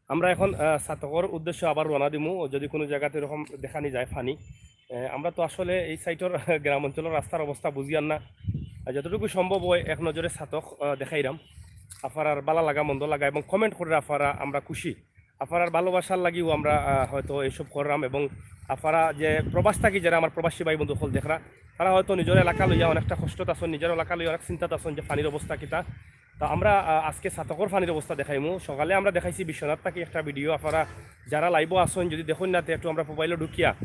আমরা এখন, আহ, ছাতকর উদ্দেশ্যে আবার রওনা দিমু। যদি কোনো জায়গাতে এরকম দেখানি যায় পানি, আহ, আমরা তো আসলে এই সাইটর গ্রাম অঞ্চলের রাস্তার অবস্থা বুঝিয়ার না। আর যতটুকু সম্ভব হয় এক নজরে ছাতক, আহ, দেখাইরাম। আপনারার বালা লাগা মন্দ লাগা এবং comment করে আপনারা, আমরা খুশি। আপনারার ভালোবাসার লাগিও আমরা, আহ, হয়তো এইসব করলাম এবং আপনারা যে প্রবাস থাকি যারা আমার প্রবাসী ভাই বন্ধু হকল দেখরা, তারা হয়তো নিজের এলাকা লইয়া অনেকটা কষ্টত আছইন, নিজের এলাকা লইয়া অনেক চিন্তাত আছইন যে পানির অবস্থা কিতা। তো আমরা, আহ, আজকে ছাতকর পানির অবস্থা দেখাইমু। সকালে আমরা দেখাইছি বিশ্বনাথ থাকি একটা ভিডিও, আপনারা যারা লাইভও আছইন যদি দেখইন না, তে একটু আমরা মোবাইলো ঢুকিয়া,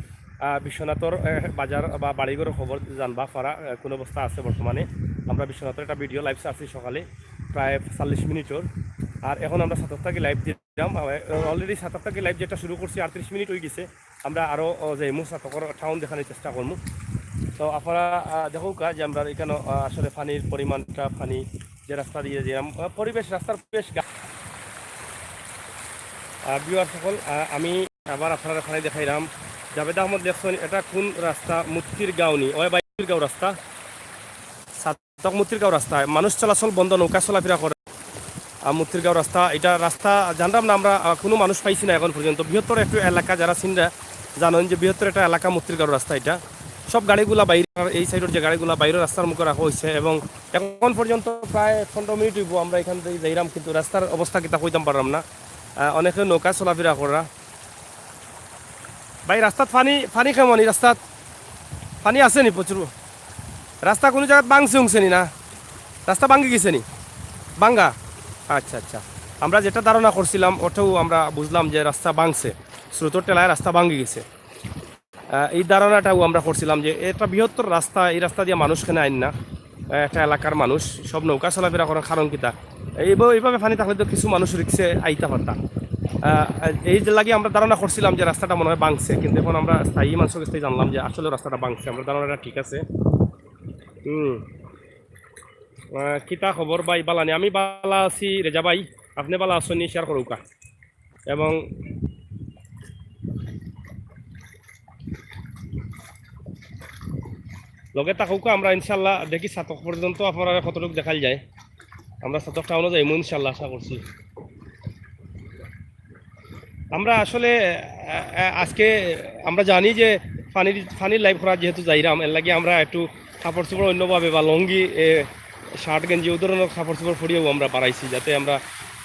আহ, বিশ্বনাথর, আহ, বাজার বা বাড়িঘরর খবর জানবা আপনারা, আহ, কোন অবস্থা আছে বর্তমানে। আমরা বিশ্বনাথর একটা ভিডিও লাইভ ছাড়ছি সকালে, প্রায় চল্লিশ মিনিটর। আর এখন আমরা ছাতক থাকি লাইভ দিলাম, already ছাতক থাকি লাইভ যেটা শুরু করছি আটত্রিশ মিনিট হয়ে গেছে। আমরা আরও, ও, যাইমু ছাতকর টাউন দেখানোর চেষ্টা করমু। তো আপনারা, আহ, দেখউক্কা যে আমরা এখানে, আহ, আসলে পানির পরিমাণটা, পানি যে রাস্তা দিয়ে যাইরাম, আহ, পরিবেশ, রাস্তার পরিবেশ গা-, আহ, ভিউয়ার সকল, আহ, আমি আবার আপনারারে পানি দেখাইরাম। জাভেদ আহমদ লেখছইন, "এটা কোন রাস্তা?" মুক্তিরগাঁও নি, ওই ভাই, মুক্তিরগাঁও রাস্তা। ছাতক মুক্তিরগাঁও রাস্তা, মানুষ চলাচল বন্ধ, নৌকা চলাফেরা করে। আর মুক্তিরগাঁও রাস্তা, এটা রাস্তা জানরাম না আমরা, আহ, কোনো মানুষ পাইছি না এখন পর্যন্ত। বৃহত্তর একটু এলাকা, যারা চিনরা জানইন যে বৃহত্তর একটা এলাকা মুক্তিরগাঁও রাস্তা এটা। সব গাড়িগুলা বাইরে, আর এই সাইডর যে গাড়িগুলা বাইরে রাস্তার মুখে রাখা হয়েছে এবং এখন পর্যন্ত প্রায় পনেরো মিনিট হইব আমরা এখান থেকে যাইরাম, কিন্তু রাস্তার অবস্থা কিতা কইতাম পারলাম না। আহ, অনেকে নৌকা চলাফেরা করা। ভাই, রাস্তাত পানি, পানি কেমন এই রাস্তাত? পানি আছে নি প্রচুর? রাস্তা কোনো জায়গাত ভাঙছে উংছে নি না? রাস্তা ভাঙি গেছে নি? ভাঙ্গা? আচ্ছা, আচ্ছা। আমরা যেটা ধারণা করছিলাম, ওটাও আমরা বুঝলাম যে রাস্তা ভাঙছে, স্রোতর ঠেলায় রাস্তা ভাঙি গেছে। আহ, এই ধারণাটাও আমরা করছিলাম যে এটা বৃহত্তর রাস্তা, এই রাস্তা দিয়ে মানুষ কেনে আইন না, আহ, একটা এলাকার মানুষ সব নৌকা চলাফেরা করার কারণ কিতা? এইভাবে, এইভাবে পানি থাকলে তো কিছু মানুষ রিক্সে আইতা পারতা। আহ, এই যে লাগি আমরা ধারণা করছিলাম যে রাস্তাটা মনে হয় ভাঙছে, কিন্তু এখন আমরা স্থায়ী মানুষের কাছ থেকে জানলাম যে আসলে রাস্তাটা ভাঙছে, আমরা ধারণাটা ঠিক আছে। হুম। আহ, কিতা খবর ভাই, বালা নি? আমি বালা আছি রেজা ভাই, আপনি বালা আছইন নি? শেয়ার করউক্কা। এবং লগে থাকউক্কা, আমরা ইনশাল্লাহ দেখি ছাতক পর্যন্ত আপনারারে কতটুকু দেখাইল যায়। আমরা ছাতক টাউনও যাইমু ইনশাল্লাহ, আশা করছি। আমরা আসলে, আহ, আহ, আজকে আমরা জানি যে পানির, পানির লাইভ করা যেহেতু যাইরাম, এর লাগি আমরা একটু কাপড় চোপড় অন্যভাবে বা লুঙ্গি, এ, শার্ট গেঞ্জি, ও ধরনের কাপড় চোপড় পরিয়াও আমরা বাড়াইছি, যাতে আমরা,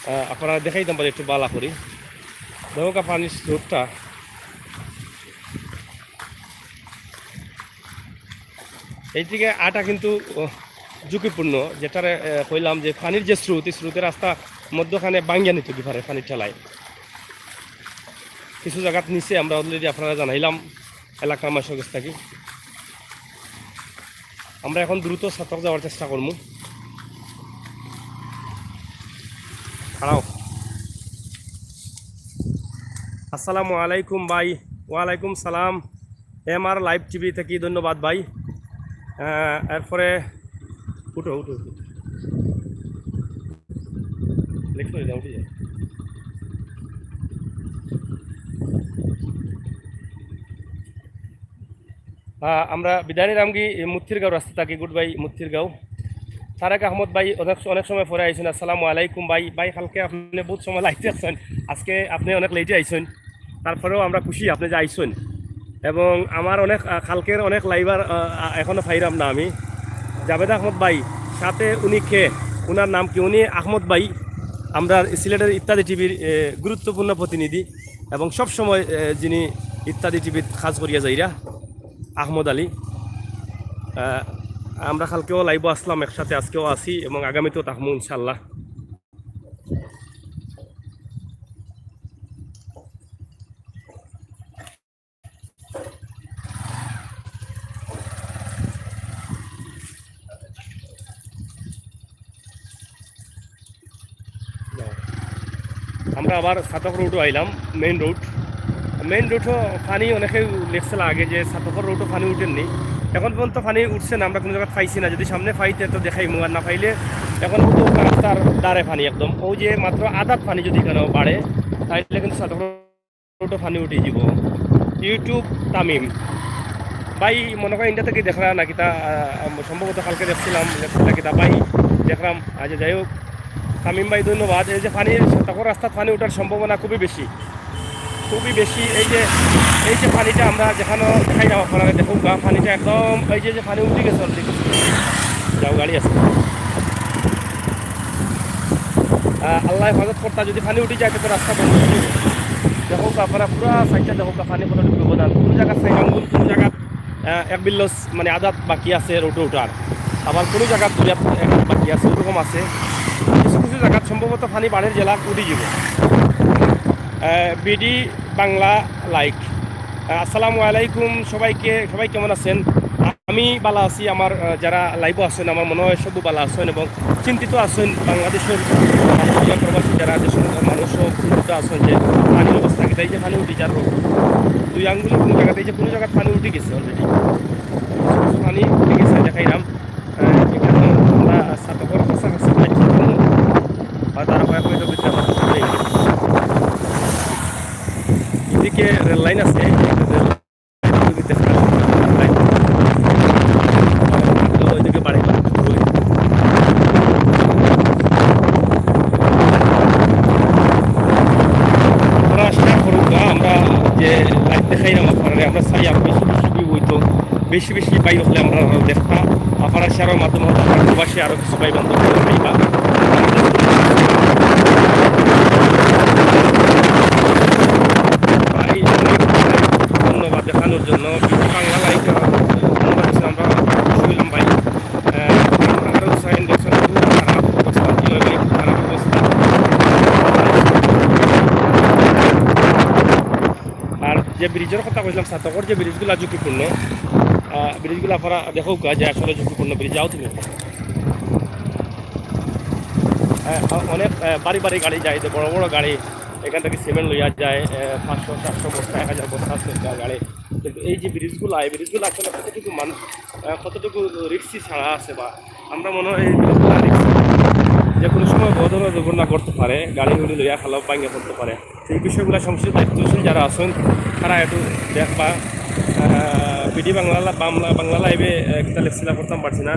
আহ, আপনারারে দেখাইতাম পারি একটু বালা করি। দেখউক্কা পানির স্রোতটা। এই দিকে আটা কিন্তু, ও, ঝুঁকিপূর্ণ, যেটারে, এ, কইলাম যে পানির যে স্রোত, এই স্রোতের রাস্তা মধ্যখানে ভাঙ্গিয়া নিতো কি পারে পানির ঠেলায়। কিছু জায়গাত নিচে আমরা already আপনারারে জানাইলাম এলাকার মানুষের কাছ থাকি। আমরা এখন দ্রুত ছাতক যাওয়ার চেষ্টা করমু। খাড়াও। আসসালামু আলাইকুম ভাই। ওয়ালাইকুম সালাম। এমআর লাইভ টিভি থাকি ধন্যবাদ ভাই। আহ, এরপরে উঠো, উঠো, উঠো। Left করে যাও, উঠে যাও। আহ, আমরা বিদায় নিলাম কি, এই মুক্তিরগাঁও রাস্তা থাকি, গুড বাই মুক্তিরগাঁও। তারেক আহমদ ভাই অনেক, অনেক সময় পরে আইছেন। আসসালামু আলাইকুম ভাই। ভাই, কালকে আপনি বহুত সময় লাইভ দেখছেন, আজকে আপনি অনেক লেটে আইছেন, তারপরেও আমরা খুশি আপনি যে আইছেন। এবং আমার অনেক, আহ, কালকের অনেক লাইভার, আহ, আহ, এখনো পাইরাম না আমি। জাভেদ আহমদ ভাই, সাথে উনি কে, ওনার নাম কি? উনি আহমদ ভাই, আমরা সিলেটের ইত্যাদি টিভির, এ, গুরুত্বপূর্ণ প্রতিনিধি এবং সব সময়, এ, যিনি ইত্যাদি টিভির কাজ করিয়া যাইরা, আহমদ আলী। আহ, আমরা কালকেও লাইভও আসলাম একসাথে, আজকেও আছি এবং আগামীতেও থাকমু ইনশাল্লাহ। আমরা আবার ছাতক রোডও আইলাম, মেইন রোড। মেইন রোডও পানি, অনেকে লেখছিল আগে যে সাতকর রোডও পানি উঠেননি, এখন পর্যন্ত পানি উঠছে না, আমরা কোনো জায়গাত পাইছি না। যদি সামনে পাইতে তো দেখাইমু, আর না পাইলে এখন পর্যন্ত রাস্তার ধারে পানি একদম। ওই যে মাত্র আধাত পানি যদি এখানে বাড়ে, তাইলে কিন্তু সাতকর রোডও পানি উঠি যাব। YouTube তামিম ভাই, মনে হয় ইন্ডিয়া থেকে দেখরা না কিতা, আহ, সম্ভবত কালকে দেখছিলাম, লেখছিল কিতা ভাই, দেখলাম। আচ্ছা, যাই হোক, তামিম ভাই, ধন্যবাদ। এই যে পানির, সাতকর রাস্তাত পানি উঠার সম্ভাবনা খুবই বেশি, খুবই বেশি। এই যে, এই যে পানিটা আমরা যেখানে দেখাইলাম আপনারা, দেখুন গা, পানিটা একদম, এই যে, যে পানি উঠে গেছে already। যাও, গাড়ি আছে। আহ, আল্লাহ হেফাজত করতা, যদি পানি উঠি যায়, তো রাস্তা বন্ধ হয়ে যাবে। দেখো তো আপনারা পুরা সাইডটা দেখো তো, পানি কতটুকু ব্যবধান। কোনো জায়গা সাইড আঙ্গুল, কোনো জায়গা, আহ, এক বিল্লস, মানে, আধাত বাকি আছে রোডে উঠার, আবার কোনো জায়গা দুই হাত, এক হাত বাকি আছে, ওরকম আছে। কিছু কিছু জায়গাত সম্ভবত পানি বাড়ির জেলা উঠি যাব। আহ, বিডি বাংলা লাইক। আহ, আসসালামু আলাইকুম সবাইকে, সবাই কেমন আছেন? আমি ভালো আছি। আমার, আহ, যারা লাইভও আছেন, আমার মনে হয় সব ভালো আছেন এবং চিন্তিত আছেন। বাংলাদেশের, আহ, প্রবাসী যারা দেশের মানুষ সব চিন্তিত আছেন যে পানির অবস্থা কি, তাই যে পানি উঠি যার রোড, দুই আঙ্গুলে কোনো জায়গাতে, এই যে কোনো জায়গায় পানি উঠে গেছে already, পানি উঠে গেছে, দেখাইলাম। আহ, এখানে আমরা সাতকর কাছাকাছি যাচ্ছি, আর তারা কয়েক মিনিটের ভিতরে আমরা চলে গেলাম। এদিকে রেল লাইন আছে, রেল লাইন, ওইদিকে বাড়ি। আমরা আশা করুক, আমরা যে লাইভ দেখাইলাম আপনারা, আমরা চাই আরো বেশি বেশি ভিউ হইতো, বেশি বেশি ভাই হকলে আমরা দেখতা, আপনারা শেয়ারের মাধ্যমে হয়তো আমরা প্রবাসী আরো কিছু ভাই বান্ধব পাইবা। ভাই, অনেক ধন্যবাদ দেখানোর জন্য। বাংলা লাইক, ধন্যবাদ দিচ্ছি আমরা, শুনলাম ভাই। আহ, আমরা আরো সাইন দেখছেন, খুব খারাপ অবস্থা, কি হয় ভাই, খুব খারাপ অবস্থা। আর যে ব্রিজের কথা কইছিলাম, সাতকর যে ব্রিজগুলা ঝুঁকিপূর্ণ, আহ, ব্রিজগুলা আপনারা দেখো গা যে আসলে ঝুঁকিপূর্ণ ব্রিজ। যাও তুমি। আহ, অনেক, আহ, ভারী ভারী গাড়ি যায়, যে বড় বড় গাড়ি এখান থেকে সিমেন্ট লইয়া যায়, আহ, পাঁচশো সাতশো বস্তা, এক হাজার বস্তা আছে একটা গাড়ি। কিন্তু এই যে ব্রিজগুলা, এই ব্রিজগুলা আসলে কতটুকু মানুষ, আহ, কতটুকু রিস্কি ছাড়া আছে বা আমরা মনে হয় এই ব্রিজগুলা রিস্কি। যে কোনো সময় বড় ধরনের দুর্ঘটনা ঘটতে পারে, গাড়ি উড়ি লইয়া খালো ভাঙে পড়তে পারে। এই বিষয়গুলো সংশ্লিষ্ট দায়িত্বশীল যারা আছেন, তারা একটু দেখবা। আহ, বিডি বাংলা, বাংলা, বাংলা লাইভে, আহ, কিতা লেখছিলা করতাম পারছি না।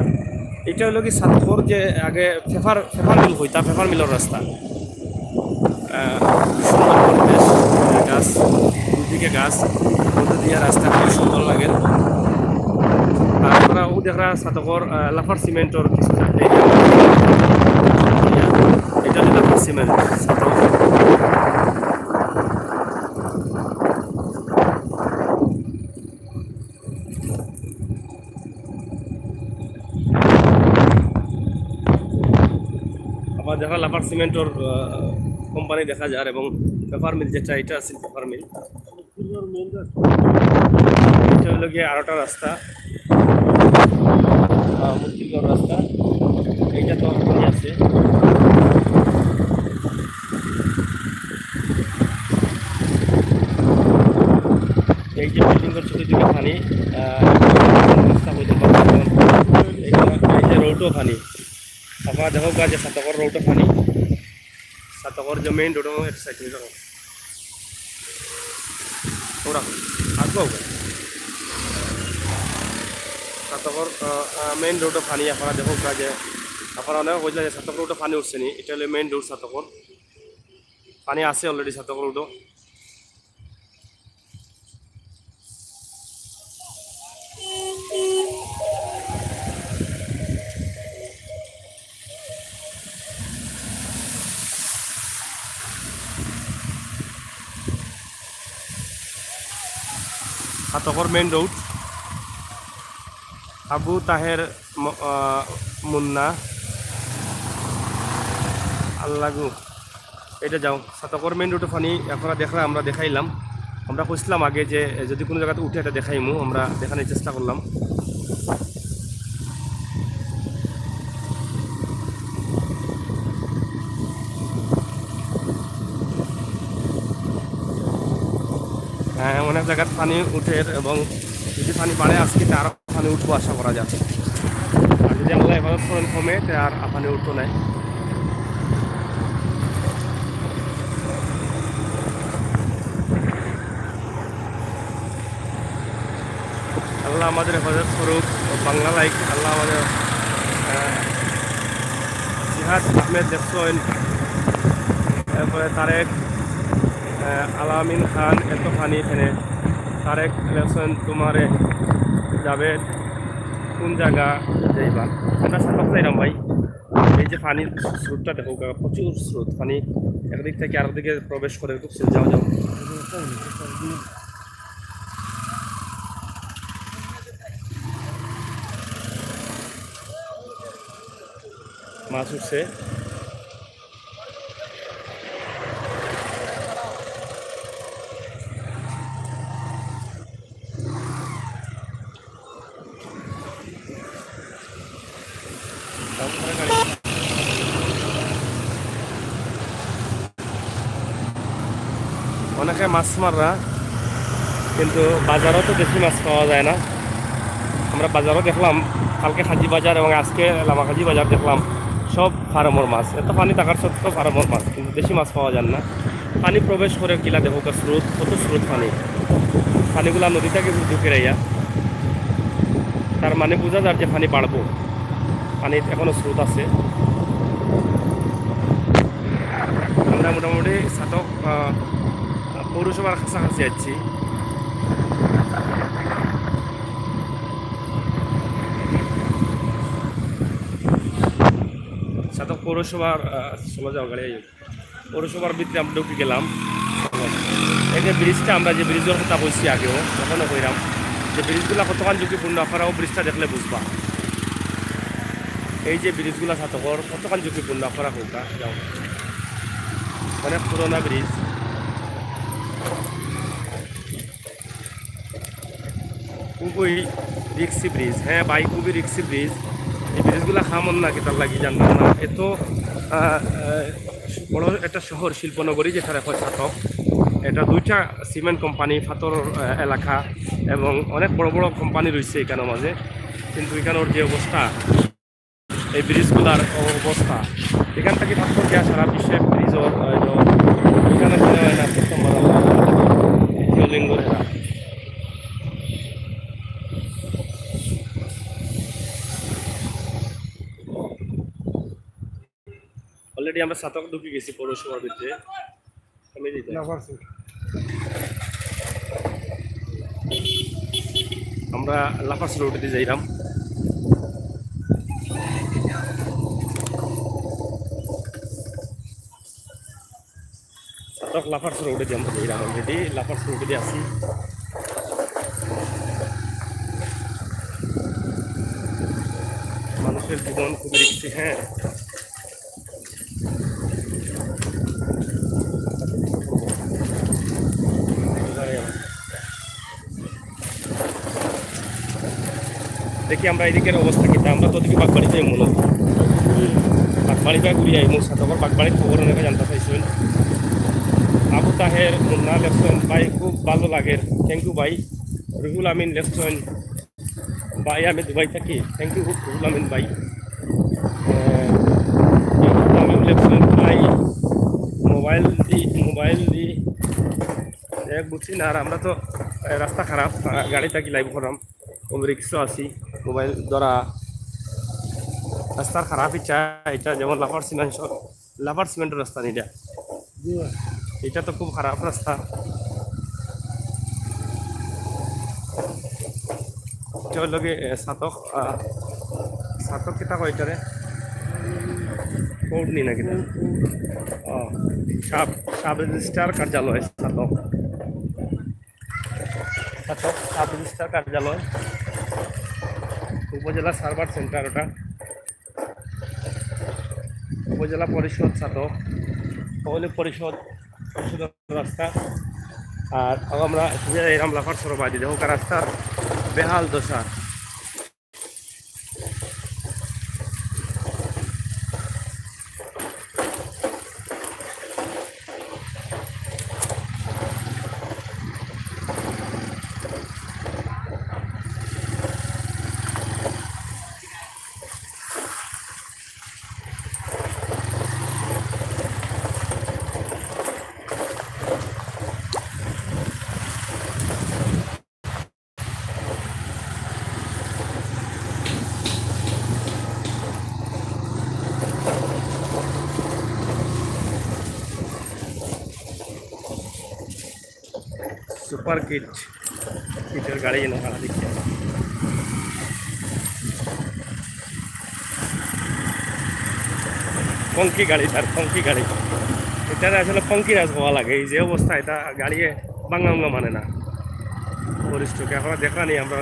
এটা হলো কি সাতকর যে আগে পেপার, পেপার মিল হইতা, পেপার মিলের রাস্তা। আহ, সুন্দর পরিবেশ, আহ, গাছ, দুদিকে গাছ, মধ্যে দিয়ে রাস্তা খুব সুন্দর লাগে। আর আমরা ও দেখরা সাতকর, আহ, লাফার সিমেন্টর কিছুটা area। এটা হলো লাফার সিমেন্ট, সাতক। আবার দেখা লাফার সিমেন্টর, আহ, কোম্পানি দেখা যার এবং পেপার মিল যেটা, এটা আছে পেপার মিল। এটা হলো গিয়ে আরোটা রাস্তা, আহ, মুশকিল রাস্তা। এইটা তো এখনই আছে। এই যে বিল্ডিংয়ের ছোট দিকে পানি, আহ, রাস্তা হইতে পারে। এখানে এই যে রোডও পানি, আপনারা দেখো গা যে সাতকর রোডও পানি, সাতকর যে মেইন রোডও এক সাইড হয়ে যাবো। ওরা আসবো ওখানে। সাতকর, আহ, আহ, মেইন রোডও পানি, আপনারা দেখো গা যে, আপনারা অনেক বুঝলেন যে সাতকর রোডও পানি উঠছে নি, এটা হলো মেইন রোড সাতকর। পানি আছে already সাতকর রোডও। সাতকর মেইন রোড, আবু তাহের ম-, আহ, মুন্না, আল্লাগু। এটা যাও, সাতকর মেইন রোডও পানি, আপনারা দেখরা, আমরা দেখাইলাম। আমরা কইছিলাম আগে যে, এ, যদি কোনো জায়গাতে উঠে, এটা দেখাইমু, আমরা দেখানোর চেষ্টা করলাম। হ্যাঁ, অনেক জায়গাত পানি উঠের এবং যদি পানি বাড়ে আজকে, তে আরো পানি উঠবো আশা করা যায়। আর যদি আল্লাহ হেফাজত করেন কমে, তে আর পানি উঠতো নাই। আল্লাহ আমাদের হেফাজত করুক। বাংলা লাইক, আল্লাহ আমাদের, আহ, জিহাদ আহমেদ দেখছইন, এরপরে তারেক, আহ, আলামিন খান, এত পানি এখানে। তারেক লেখছইন তোমারে যাবে কোন জায়গা যাইবা? আমরা সাতক যাইরাম ভাই। এই যে পানির স্রোতটা দেখো, প্রচুর স্রোত, পানি একদিক থেকে আরেক দিকে প্রবেশ করে, খুব স্রোত। যাও, যাও। মাছ উঠছে। অনেকে মাছ মাররা, কিন্তু বাজারও তো দেশি মাছ পাওয়া যায় না। আমরা বাজারও দেখলাম, কালকে কাজি বাজার এবং আজকে লামাকাজি বাজার দেখলাম, সব ফার্মর মাছ। এত পানি থাকার সত্ত্বেও ফার্মর মাছ, কিন্তু দেশি মাছ পাওয়া যায় না। পানি প্রবেশ করে কিলা দেখো, স্রোত, কত স্রোত পানি, পানিগুলা নদী থেকে ঢুকে রাইয়া, তার মানে বোঝা যার যে পানি বাড়বো, পানির এখনো স্রোত আছে। আমরা মোটামুটি ছাতক, আহ, পৌরসভার কাছাকাছি আছি। ছাতক পৌরসভার, আহ, চলে যাও গাড়ি। পৌরসভার ভিতরে আমরা ঢুকে গেলাম। এই যে ব্রিজটা, আমরা যে ব্রিজের কথা কইছি আগেও, তখনও কইরাম যে ব্রিজগুলা কতখান ঝুঁকিপূর্ণ, আপনারাও ব্রিজটা দেখলে বুঝবা। এই যে ব্রিজগুলা ছাতকর কতখান ঝুঁকিপূর্ণ, আপনারা কউক্কা, যাও। অনেক পুরোনা ব্রিজ। খুবই রিক্সি ব্রিজ। হ্যাঁ ভাই, খুবই রিক্সি ব্রিজ। এই ব্রিজগুলা কামর না, কিতার লাগি জানতাম না। এত, আহ, আহ, বড় একটা শহর, শিল্পনগরী, যেটা দেখো ছাতক, এটা দুইটা সিমেন্ট কোম্পানি, পাথর, আহ, এলাকা, এবং অনেক বড় বড় কোম্পানি রয়েছে এখানের মাঝে, কিন্তু এখানের যে অবস্থা, এই ব্রিজগুলার অবস্থা, এখান থেকে পাথর দিয়া সারা বিশ্বে ব্রিজ ওর, আহ, এখানে মনে হয় না প্রথমবার আমরা দ্বিতীয় লিঙ্গ এরা। Already আমরা ছাতক ঢুকে গেছি পৌরসভার ভিতরে। আমি দিতে লাফার্স রোড। আমরা লাফার্স রোড দিয়ে যাইলাম। ছাতক লাফার্স রোড দিয়ে আমরা যাইলাম, already লাফার্স রোড দিয়ে আছি। মানুষের জীবন খুবই রিক্সি, হ্যাঁ। দেখি আমরা এদিকের অবস্থা কিতা, আমরা তো দেখি বাগবাড়ি যাই মনে হয়। বাগবাড়ি বা ঘুরি আই, মোর সাথে আবার বাগবাড়ির খবর অনেকে জানতে চাইছেন। আবু তাহের মুন্না লেখছেন, "ভাই খুব ভালো লাগের।" Thank you ভাই। রুহুল আমিন লেখছেন, "ভাই আমি দুবাই থাকি।" Thank you রুহুল আমিন ভাই। আহ, আমি লেখছেন, "ভাই মোবাইল দি, মোবাইল দি।" এক বুঝছি না, আর আমরা তো, আহ, রাস্তা খারাপ, আহ, গাড়ি থাকি লাইভ করাম, ও রিক্সও আছি, মোবাইল ধরা, রাস্তার খারাপ ইচ্ছা, এটা যেমন লাফার সিমেন্ট, লাফার সিমেন্টের রাস্তা নি এটা। জি ভাই। এটা তো খুব খারাপ রাস্তা। এটা হইল গিয়ে, এ, ছাতক, আহ, ছাতক কিতা কয় এটারে? কোর্ট নি না কিতা? ও, সাব, সাব রেজিস্ট্রার কার্যালয় ছাতক। ছাতক সাব রেজিস্ট্রার কার্যালয়, উপজেলা সার্ভার সেন্টার ওটা। উপজেলা পরিষদ ছাতক, ভৌগোলিক পরিষদ, পরিষদের রাস্তা। আর আমরা সোজা এরাম লাফার সরো বাড়ি, দেখো রাস্তার বেহাল দশা। সুপার কিট, কিটের গাড়ি এনে খাড়া দেখি। ফঙ্কি গাড়ি তার, ফঙ্কি গাড়ি। এটারে আসলে ফঙ্কি রাজ হওয়া লাগে। এই যে অবস্থা, এটা গাড়িয়ে ভাঙ্গা ভাঙ্গা মানে না। পরিস্থিতি আপনারা দেখরা নি, আমরা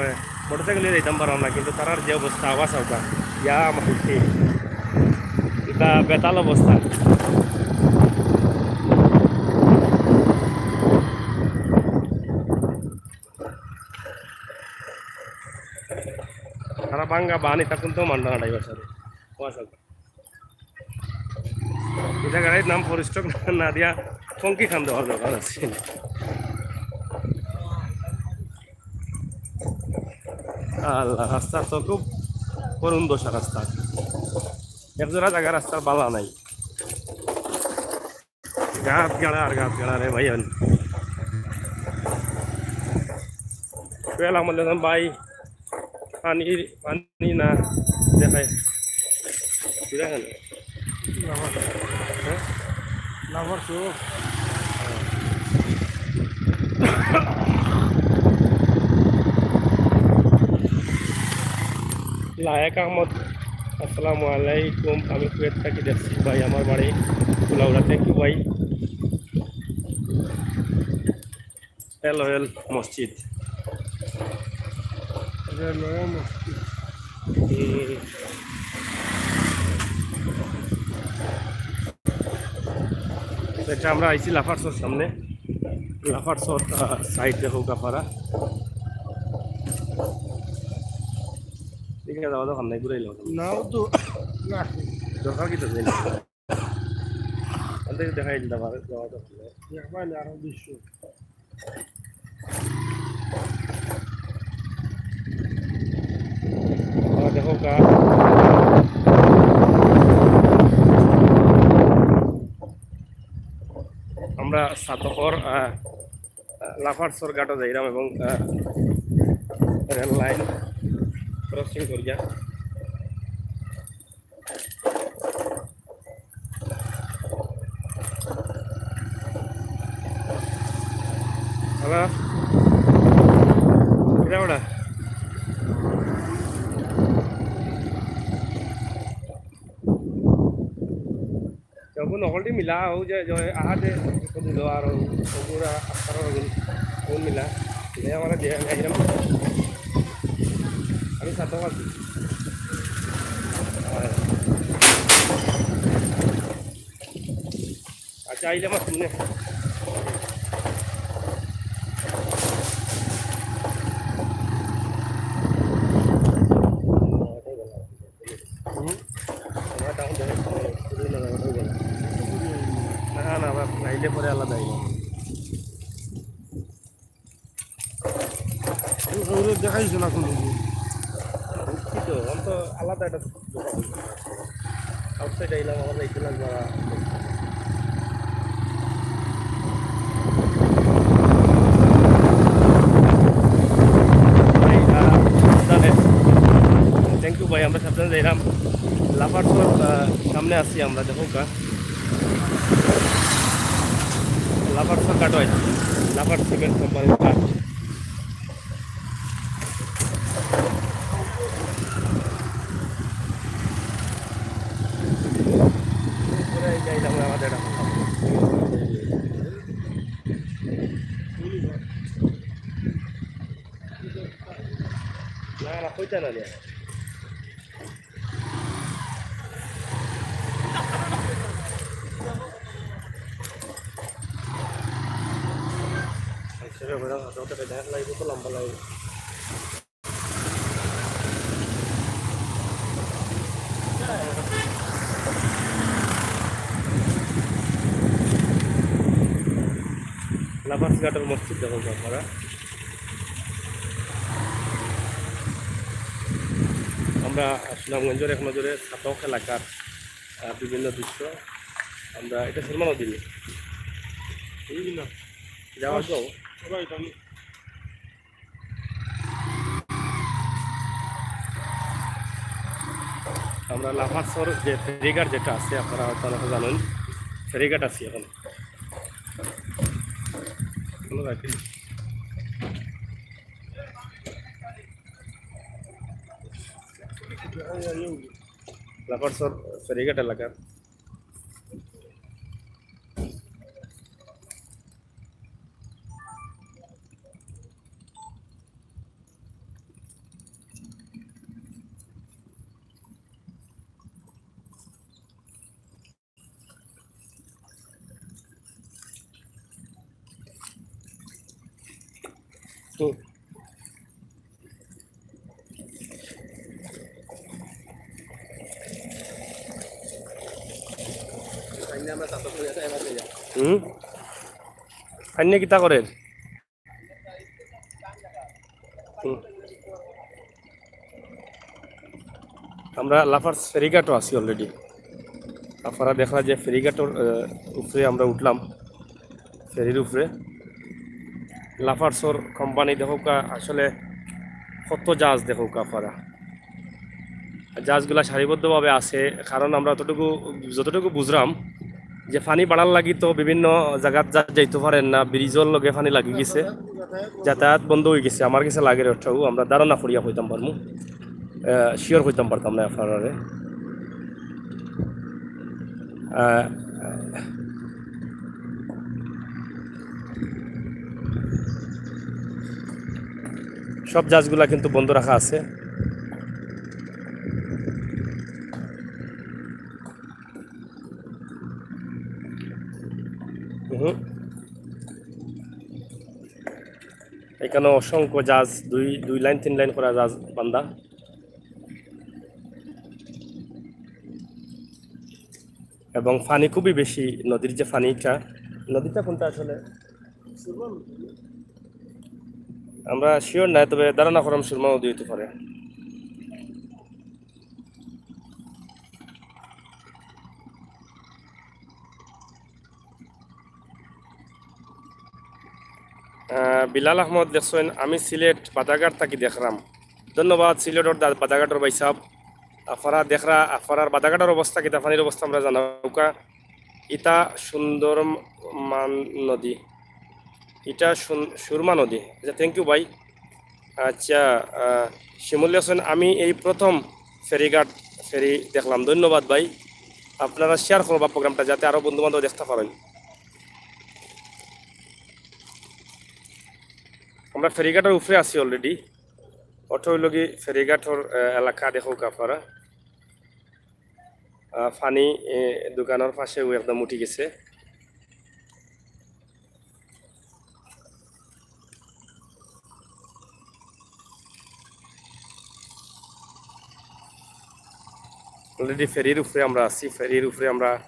মোটরসাইকেল নিয়ে যাইতাম পারলাম না, কিন্তু তারার যে অবস্থা, আওয়াজ অবস্থা, ইয়া মাইতি, এটা বেতাল অবস্থা। তারা ভাঙ্গা বাহানি তখন তো মানটা না ড্রাইভার সাথে। এটা গাড়ির নাম ফোর স্ট্রোক না দিয়া ফঙ্কি খান দেওয়ার দরকার আছে। আল্লাহ, রাস্তা তো খুব করুণ দশা রাস্তা। একজোড়া জায়গা রাস্তার বালা নাই। গাত গাড়া আর গাত গাড়া রে ভাই। সোহেল আহমদ হাসান ভাই, পানি, পানি না দেখায়। কি দেখেন? হ্যাঁ? লাভার চোখ। লায়েক আহমদ, আসসালামু আলাইকুম। আমি কুয়েত থাকি দেখছি ভাই, আমার বাড়ি কুলাউড়া। Thank you ভাই। রেলওয়েল মসজিদ। রেলওয়েল মসজিদ। হুম। তো এটা আমরা আইছি লাফার্সর সামনে। লাফার্সর, আহ, সাইড দেখো কাপারা। ঠিক আছে, যাওয়া দরকার নাই, ঘুরাইলাম। নাও তো। দরকার কি তো নেই। ওদের দেখাই দিতে পারে, যাওয়া দরকার নাই। দেখবা না, আরো বিশ্ব। আহ, দেখো কা। আমরা সাতকর, আহ, লাফার্সর ঘাটো যাইরাম এবং, আহ, রেল লাইন ক্রসিং করিয়া। হ্যালো, এটা ওটা। যখন নকলটি মিলা, ও যে, যে আহাতে দিল আর ও, ওগুলা আস্তারা ওগুন, ওগুন মিলা। মিলে আমরা যে, একদম, আমি সাথে আছি। আচ্ছা, আইলে আমার শুনে। হুম। না, না, আবার নাইলে পরে আলাদা হইব। ওগুলো দেখাইছে না কোনো দিন। বুঝছি তো, আমি তো আলাদা একটা দোকান। আউটসাইড আইলাম, আমার যাইতে লাগবে। ভাই, আহ, তাহলে thank you ভাই, আমরা সাবধানে যাইলাম। লাফার্সর, আহ, সামনে আছি আমরা, দেখো কা। লাফার্সর কাট হয়, লাফার্স সিমেন্ট কোম্পানির কাট। উপরে এই যে এই যে আমরা আমাদের এখন না, না, কইতা না রে। আচ্ছা, বেটা, হাতে হাতে বেটা, লাগবে তো লম্বা লাগবে। লাফার্স ঘাটর মসজিদ দেখো আপনারা। আমরা সুনামগঞ্জর এক নজরে ছাতক এলাকার, আহ, বিভিন্ন দৃশ্য। আমরা এটা সুরমা নদী নিয়ে। এই না। যাওয়ার যাও। সবাই জানি। আমরা লাফার্সর যে ফেরিঘাট যেটা আছে, আপনারা হয়তো অনেকে জানেন, ফেরিঘাট আছে এখন। কোনো গাড়ি নেই। লাফার্সর ফেরিঘাট এলাকার। হুম। আইনে কিতা করের? হুম। আমরা লাফার্স ফেরিঘাটও আছি already। আপনারা দেখরা যে ফেরিঘাটর, আহ, উপরে আমরা উঠলাম, ফেরির উপরে। লাফার্সর কোম্পানি দেখউক্কা, আসলে কত জাহাজ দেখউক্কা আপনারা। জাহাজগুলা সারিবদ্ধভাবে আছে, কারণ আমরা অতটুকু, যতটুকু বুঝরাম যে পানি বাড়ার লাগি তো বিভিন্ন জাগাত যা-, যাইতো পারের না, ব্রিজর লগে পানি লাগি গেছে, যাতায়াত বন্ধ অই গেছে। আমার গেছে লাগের অটাউ, আমরা ধারণা করিয়া কইতাম পারমু, আহ, sure কইতাম পারতাম না আপনারারে। আহ, সব জাহাজগুলা কিন্তু বন্ধ রাখা আছে। হুম। এখানে অসংখ্য জাহাজ, দুই, দুই লাইন, তিন লাইন করা জাহাজ বান্ধা। এবং পানি খুবই বেশি, নদীর যে পানিটা, নদীটা কোনটা আসলে আমরা sure নাই, তবে ধারণা করাম সুরমা নদী হইতে পারে। আহ, বিলাল আহমদ লেখছইন, "আমি সিলেট বাদাঘাট থাকি দেখরাম।" ধন্যবাদ সিলেটর দা-, বাদাঘাটর ভাই সাহেব। আপনারা দেখরা, আপনারার বাদাঘাটর অবস্থা কিতা, পানির অবস্থা আমরা জানাউক্কা। ইটা সুন্দর মান নদী, ইটা সুন-, সুরমা নদী। আচ্ছা, thank you ভাই। আচ্ছা, আহ, শিমুল লেখছইন, "আমি এই প্রথম ফেরিঘাট, ফেরি দেখলাম।" ধন্যবাদ ভাই, আপনারা share করবা programটা যাতে আরও বন্ধু বান্ধব দেখতা পারেন। আমরা ফেরিঘাটর উপরে আছি already। অটা অইলো গি ফেরিঘাটর, আহ, এলাকা দেখউক্কা আপনারা। আহ, পানি, এ, দোকানর পাশেও একদম উঠি গেছে। Already ফেরির উপরে আমরা আছি, ফেরির উপরে আমরা,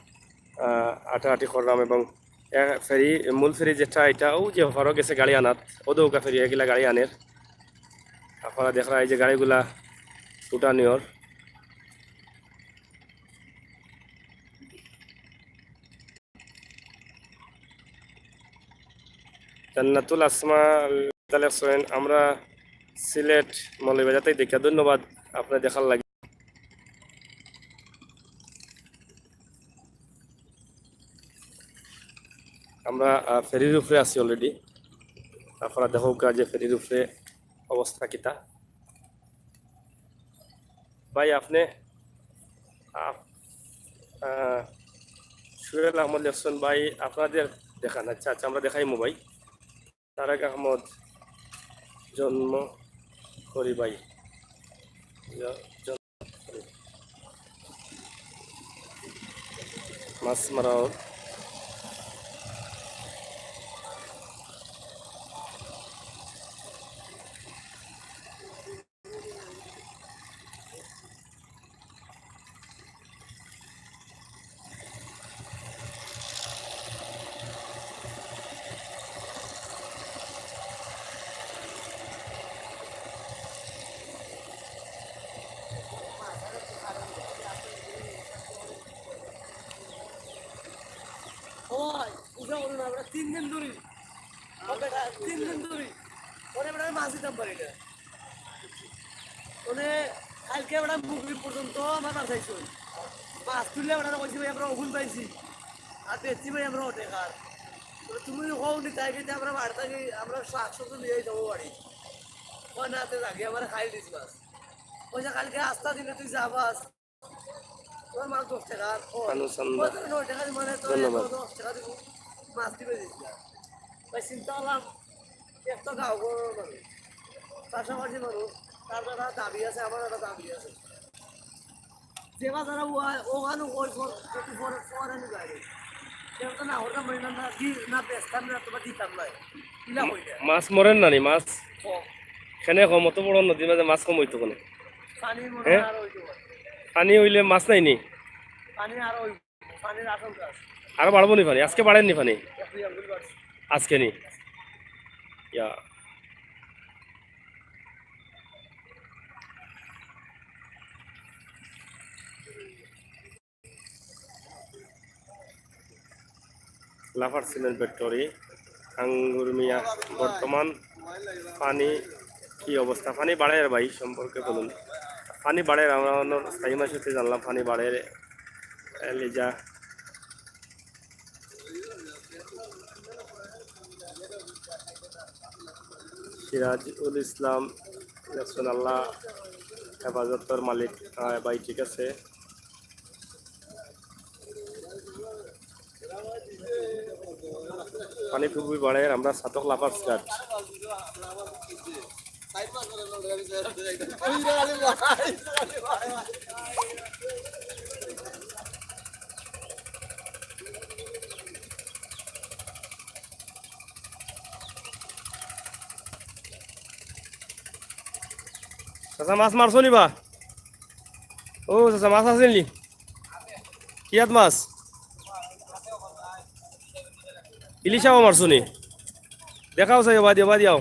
আহ, আটাআটি করলাম এবং, আহ, ফেরি, মূল ফেরি যেটা, এটা অউ যে ওপারও গেছে গাড়ি আনাত, অদৌকা ফেরি এগুলা গাড়ি আনের। আপনারা দেখরা এই যে গাড়িগুলা উঠানিওর। জান্নাতুল আসমা লেখছইন, "আমরা সিলেট মৌলভীবাজার থাকি দেখিয়ার।" ধন্যবাদ আপনার দেখার লাগি। আমরা, আহ, ফেরির উপরে আছি already। আপনারা দেখউক্কা যে ফেরির উপরে অবস্থা কিতা। ভাই, আপনি, আপ-, আহ, সুহেল আহমদ লেখছইন, "ভাই, আপনাদের দেখান।" আচ্ছা, আচ্ছা, আমরা দেখাইমু ভাই। তারেক আহমদ, "জন্ম করি ভাই।" জ-, জন্ম করি। মাছ মারা হোক। ওই, বুঝা হলো না, আমরা তিন দিন ধরি। ও বেটা, তিন দিন ধরি। ওরে বেটা, মাছ দিতাম পারি না। মানে, কালকে বেটা মুগলি পর্যন্ত আমার বাসাইছে। মাছ তুললে বেটা কইছি, "ভাই, আমরা অগুন পাইছি। আর দেখছি ভাই, আমরা অনেক আর।" বলে, "তুমি কও নি, তাই কিন্তু আমরা বাড়ি থাকি, আমরা শাক সবজি নিয়ে যাবো বাড়ি।" ওই না, তে আগে আমার খাই দিস মাছ। ওই যে কালকে আস্তা দিলে তুই যাবাস, তোর মাছ দশ টাকা, ও, আনু চান্দা। ওই তোর নয় টাকা দিব, মানে তোর ধন্যবাদ। এত দশ টাকা দিব, মাছ দিবে দিস না। ভাই, চিন্তা করলাম, এক তো গাঁও গরুর মানুষ, চাষাবাসী মানুষ, তার একটা দাবি আছে, আমার একটা দাবি আছে। যে বাজারে ও-, ওখানে ওই ফর-, যদি ফর-, ফর আমি বাইরে। কেউ তো না, ওটা মনে না, না, দি-, না বেচতাম না, তোমার দিতাম না। ইলা কইলে। মাছ মরের না নি, মাছ? ও। কেনে কম, অত বড় নদীর মাঝে মাছ কম অইতো কেনে? পানি মনে হয় হ্যাঁ? আর অইতো পারে। পানি অইলে মাছ নাই নি? পানি আর অইবো, পানির আশঙ্কা আছে। আরো বাড়বো নি পানি? আজকে বাড়ের নি পানি? এক দুই আঙ্গুল বাড়ছে। আজকে নি? ইয়া। লাফার সিমেন্ট ফ্যাক্টরি, আঙ্গুর মিয়া, বর্তমান পানি কি অবস্থা? পানি বাড়ের ভাই সম্পর্কে বলুন। পানি বাড়ের, আমরা অন্য স্থায়ী মানুষের জানলাম পানি বাড়ের। এ, লিজা। সিরাজুল ইসলাম, আল্লাহ হেফাজতর মালিক। হ্যাঁ ভাই, ঠিক আছে। পানি খুবই বাড়ের, আমরা ছাতক লাফার্স ঘাট। চাচা, মাছ মারছো নি বা? ও চাচা, মাছ আছে নি? কিয়াত মাছ? ইলিশাও মারছো নি? দেখাও চাই, বাদিয়াও, বাদিয়াও।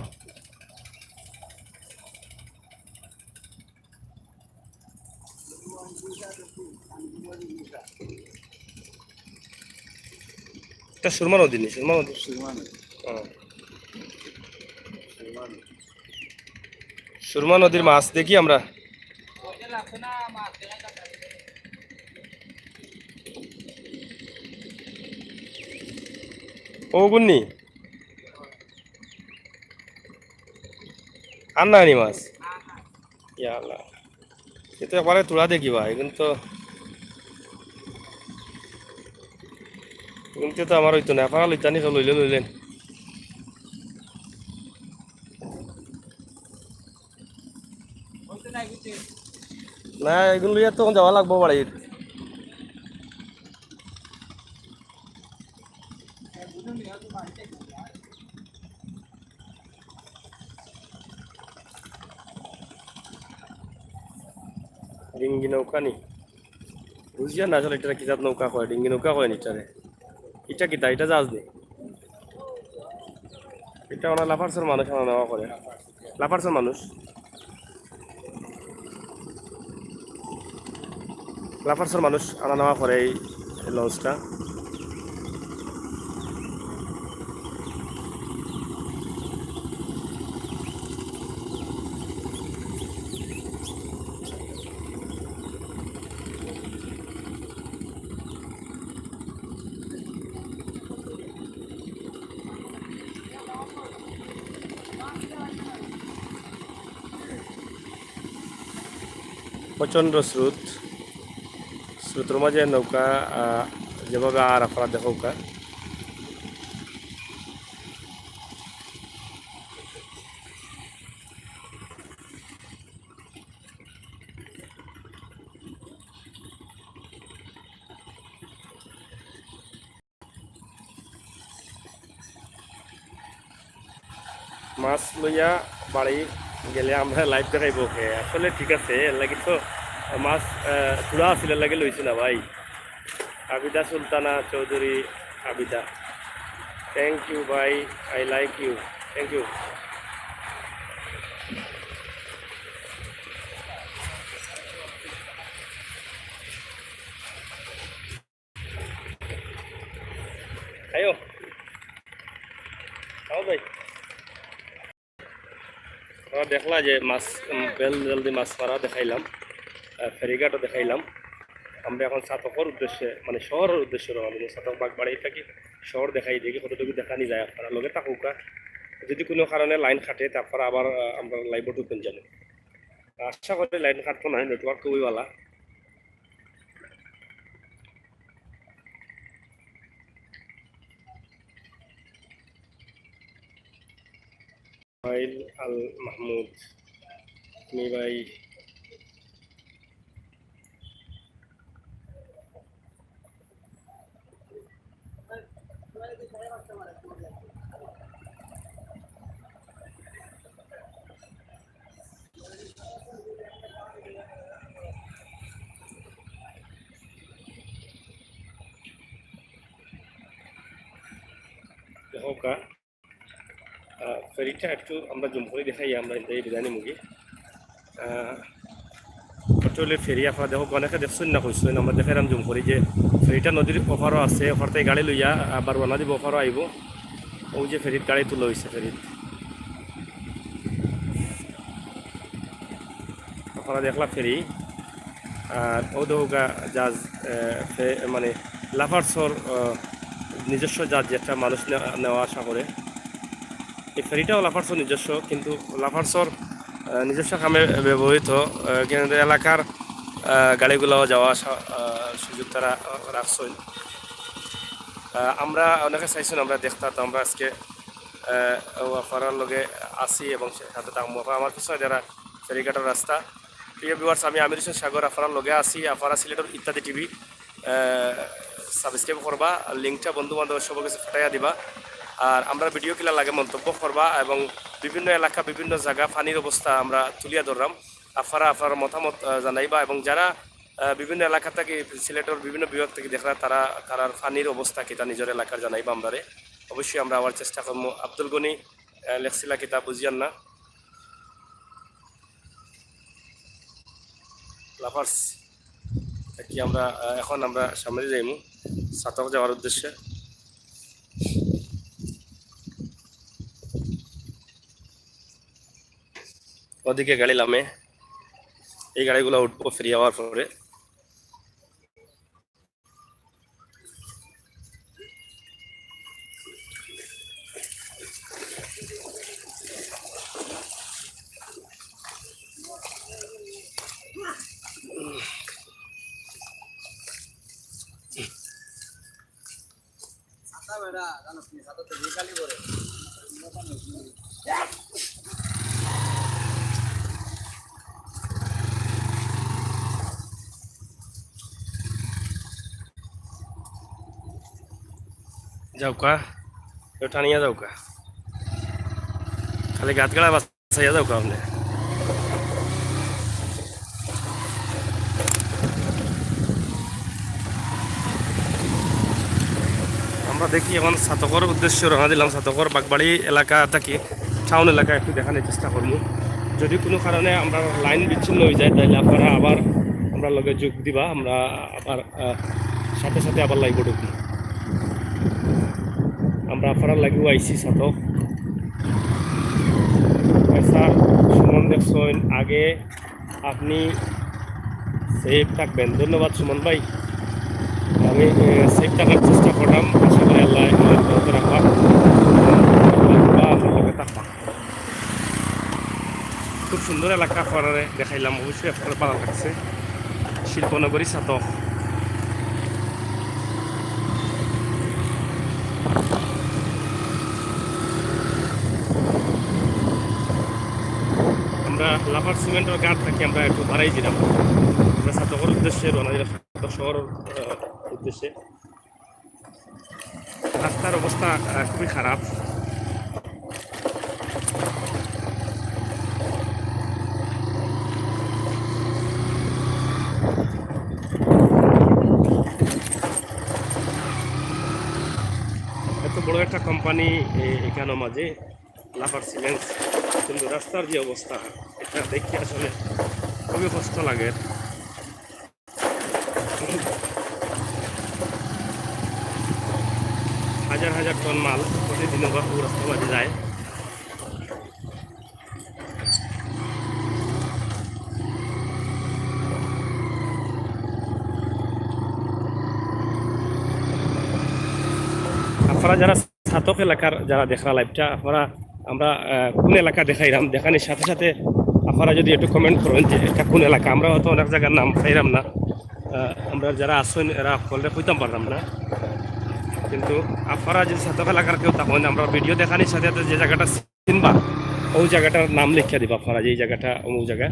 এটা সুরমা নদী নি, সুরমা নদী। সুরমা নদী। হ্যাঁ। সুরমা নদী। সুরমা নদীর মাছ দেখি আমরা। ও গুন্নি। আর না নি মাছ? ইয়া আল্লাহ। এ তো একবারে তুলা দেখি বা, এখন তো, এখন তো আমার অইতো না, আপনারা লইতা নি, সব লইলে লইলেন। না, এগুন লইয়া তখন যাওয়া লাগবো বাড়িত। ডিঙ্গি নৌকা নি? বুঝিয়া না আসলে এটা কিতাত নৌকা কয়, ডিঙ্গি নৌকা কয় নি এটারে। এটা কিতা? এটা জাহাজ নি? এটা ওনার লাফার্সের মানুষ আনা নেওয়া করে। লাফার্সের মানুষ। লাফার্সের মানুষ আনা নেওয়া করে এই লঞ্চটা। প্রচণ্ড স্রোত, স্রোতর মাঝে নৌকা, আহ, যেভাবে আর আপনারা দেখউক্কা। মাছ লইয়া বাড়ি গেলে আমরা live দেখাইবো কে? আসলে ঠিক আছে, এর লাগি তো মাছ, আহ, থুড়া আছিল, এর লাগি লইছি না ভাই। আবিদা সুলতানা চৌধুরী, আবিদা। Thank you ভাই, I like you, thank you। আইও। আও ভাই। আমরা দেখলা যে মাছ, উম, বেল জলদি মাছ মারা দেখাইলাম, আহ, ফেরিঘাটও দেখাইলাম। আমরা এখন ছাতকর উদ্দেশ্যে, মানে শহরের উদ্দেশ্যে রওনা দিব। ছাতক বাগবাড়ি থাকি শহর দেখাই দেখি কতটুকু দেখানি যায়। আপনারা লগে থাকুক্কা। যদি কোনো কারণে line কাটে, তারপর আবার, আহ, আমরা live-ও ঢুকেন যাবো। আশা করি লাইন কাটতো না, নেটওয়ার্ক খুবই ভালো। ফাইল আল মাহমুদ, তুমি ভাই। দেখো কা, আহ, ফেরিটা একটু আমরা জুম করে দেখাই, আমরা এটাই বিদায় নিমুগি। আহ, ওটা হলে ফেরি, আপনারা দেখো, অনেকে দেখছেন না কইছেন, আমরা দেখাইলাম জুম করি যে ফেরিটা নদীর ওপারও আছে, ওপার থেকে গাড়ি লইয়া আবার রওনা দিব, ওপারও আইব। ওই যে ফেরিত গাড়ি তুলা হইছে, ফেরিত। আপনারা দেখলা ফেরি, আর ও দেখো গা জাহাজ, আহ, ফে-, মানে লাফার্সর, আহ, নিজস্ব জাহাজ, যেটা মানুষ নেওয়া, নেওয়া আসা করে। এই ফেরিটাও লাফার্সর নিজস্ব, কিন্তু লাফার্সর, আহ, নিজস্ব কামে ব্যবহৃত, আহ, কিন্তু এলাকার, আহ, গাড়িগুলাও যাওয়া আসা, আহ, সুযোগ তারা, আহ, রাখছইন। আহ, আমরা অনেকে চাইছেন আমরা দেখতা, তো আমরা আজকে, আহ, ও আপনারার লগে আছি এবং সে সাথে থাকবো। আপনারা আমার পিছনে যারা ফেরিঘাটর রাস্তা। প্রিয় ভিউয়ার্স, আমি আমির হোসেন সাগর, আপনারার লগে আছি, আপনারা সিলেটর ইত্যাদি টিভি, আহ, সাবস্ক্রাইব করবা, আর লিঙ্কটা বন্ধু বান্ধব সবার কাছে পাঠাইয়া দিবা। আর আমরা ভিডিও কিলা লাগে মন্তব্য করবা এবং বিভিন্ন এলাকা, বিভিন্ন জায়গা পানির অবস্থা আমরা তুলিয়া ধরলাম। আপনারা আপনার মতামত, আহ, জানাইবা এবং যারা, আহ, বিভিন্ন এলাকা থেকে, সিলেটর বিভিন্ন বিভাগ থেকে দেখরা, তারা, তারার পানির অবস্থা কিতা নিজের এলাকার জানাইবা আমরারে। অবশ্যই আমরা আবার চেষ্টা করবো। আব্দুল গনি, আহ, লেখছিলা কিতা বুঝিয়ার না। লাফার্স থাকি আমরা, আহ, এখন আমরা সামনে যাইমু ছাতক যাওয়ার উদ্দেশ্যে। ওদিকে গাড়ি লামে, এই গাড়িগুলো উঠবো ফেরি আওয়ার পরে। যাউক্কা, কেউ টানিয়া যাউক্কা, খালি গাত গাড়া বাঁচাইয়া যাউক্কা আপনে। আমরা দেখি এখন ছাতকর উদ্দেশ্যে রওনা দিলাম। ছাতকর বাগবাড়ি এলাকা থাকি টাউন এলাকা একটু দেখানোর চেষ্টা করবো। যদি কোনো কারণে আমরা লাইন বিচ্ছিন্ন হয়ে যায়, তাহলে আপনারা আবার আমরা লগে যোগ দিবা, আমরা আবার, আহ, সাথে সাথে আবার লাইভে ঢুকি। আমরা আপনারার লাগিও আইছি ছাতক। ভাই স্যার, সুমন দেখছইন আগে, আপনি সেফ থাকবেন। ধন্যবাদ সুমন ভাই, আমি, এ, সেফ থাকার চেষ্টা করলাম। আশা করি আল্লাহ হেফাজতে রাখবা। আল্লাহ আপনার লগে থাকবা। খুব সুন্দর এলাকা আপনারারে দেখাইলাম, অবশ্যই আপনার ভালো লাগছে। শিল্পনগরী ছাতক। আমরা লাফার সিমেন্টর ঘাট থাকি আমরা একটু বাড়াই দিলাম, আমরা ছাতকর উদ্দেশ্যে রওনা দিলাম, ছাতক শহরের, আহ, উদ্দেশ্যে। রাস্তার অবস্থা, আহ, খুবই খারাপ। এত বড় একটা কোম্পানি এ-, এখানো মাঝে লাফার সিমেন্ট, কিন্তু রাস্তার যে অবস্থা, এটা দেখে আসলে খুবই কষ্ট লাগে। হাজার হাজার টন মাল প্রতিদিন ও রাস্তার মাঝে যায়। আপনারা যারা ছাতক এলাকার যারা দেখরা লাইভটা, আপনারা আমরা, আহ, কোন এলাকা দেখাইলাম, দেখানির সাথে সাথে আপনারা যদি একটু কমেন্ট করেন যে এটা কোন এলাকা, আমরা হয়তো অনেক জায়গার নাম পাইলাম না। আহ, আমরা যারা আছেন এরা হকলরে কইতাম পারলাম না, কিন্তু আপনারা যদি ছাতক এলাকার কেউ তখন আমরা ভিডিও দেখানির সাথে সাথে যে জায়গাটা চিনবা, ওই জায়গাটার নাম লিখে দিবা আপনারা যে এই জায়গাটা অমুক জায়গা।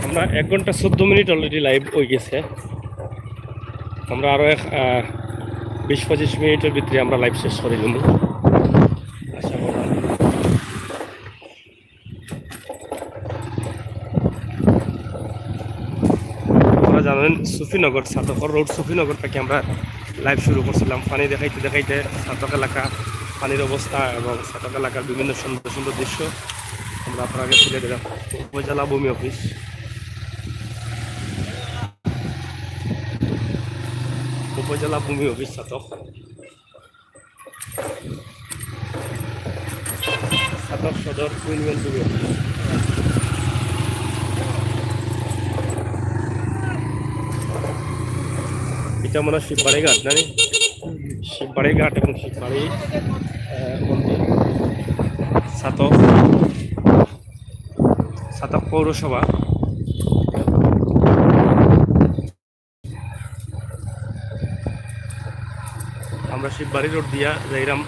আমরা এক ঘন্টা চোদ্দ মিনিট অলরেডি লাইভ হয়ে গেছে। আমরা আরও এক, আহ, বিশ পঁচিশ মিনিটের ভিতরে আমরা লাইভ শেষ করে দেবো, আশা করি। আপনারা জানেন, সুফিনগর, ছাতকর রোড সুফিনগর থেকে আমরা লাইভ শুরু করছিলাম। পানি দেখাইতে দেখাইতে ছাতক এলাকা, পানির অবস্থা এবং ছাতক এলাকার বিভিন্ন সুন্দর সুন্দর দৃশ্য আমরা আপনাকে তুলে দিলাম। উপজেলা ভূমি অফিস, উপজেলা ভূমি অফিস ছাতক। ছাতক সদর ইউনিয়ন ভূমি অফিস। এটা মনে হয় শিববাড়ি ঘাট, না নি? শিববাড়ি ঘাট এবং শিববাড়ি, আহ, মন্দির। ছাতক, ছাতক পৌরসভা। আমরা শিববাড়ি রোড দিয়া যাইরাম।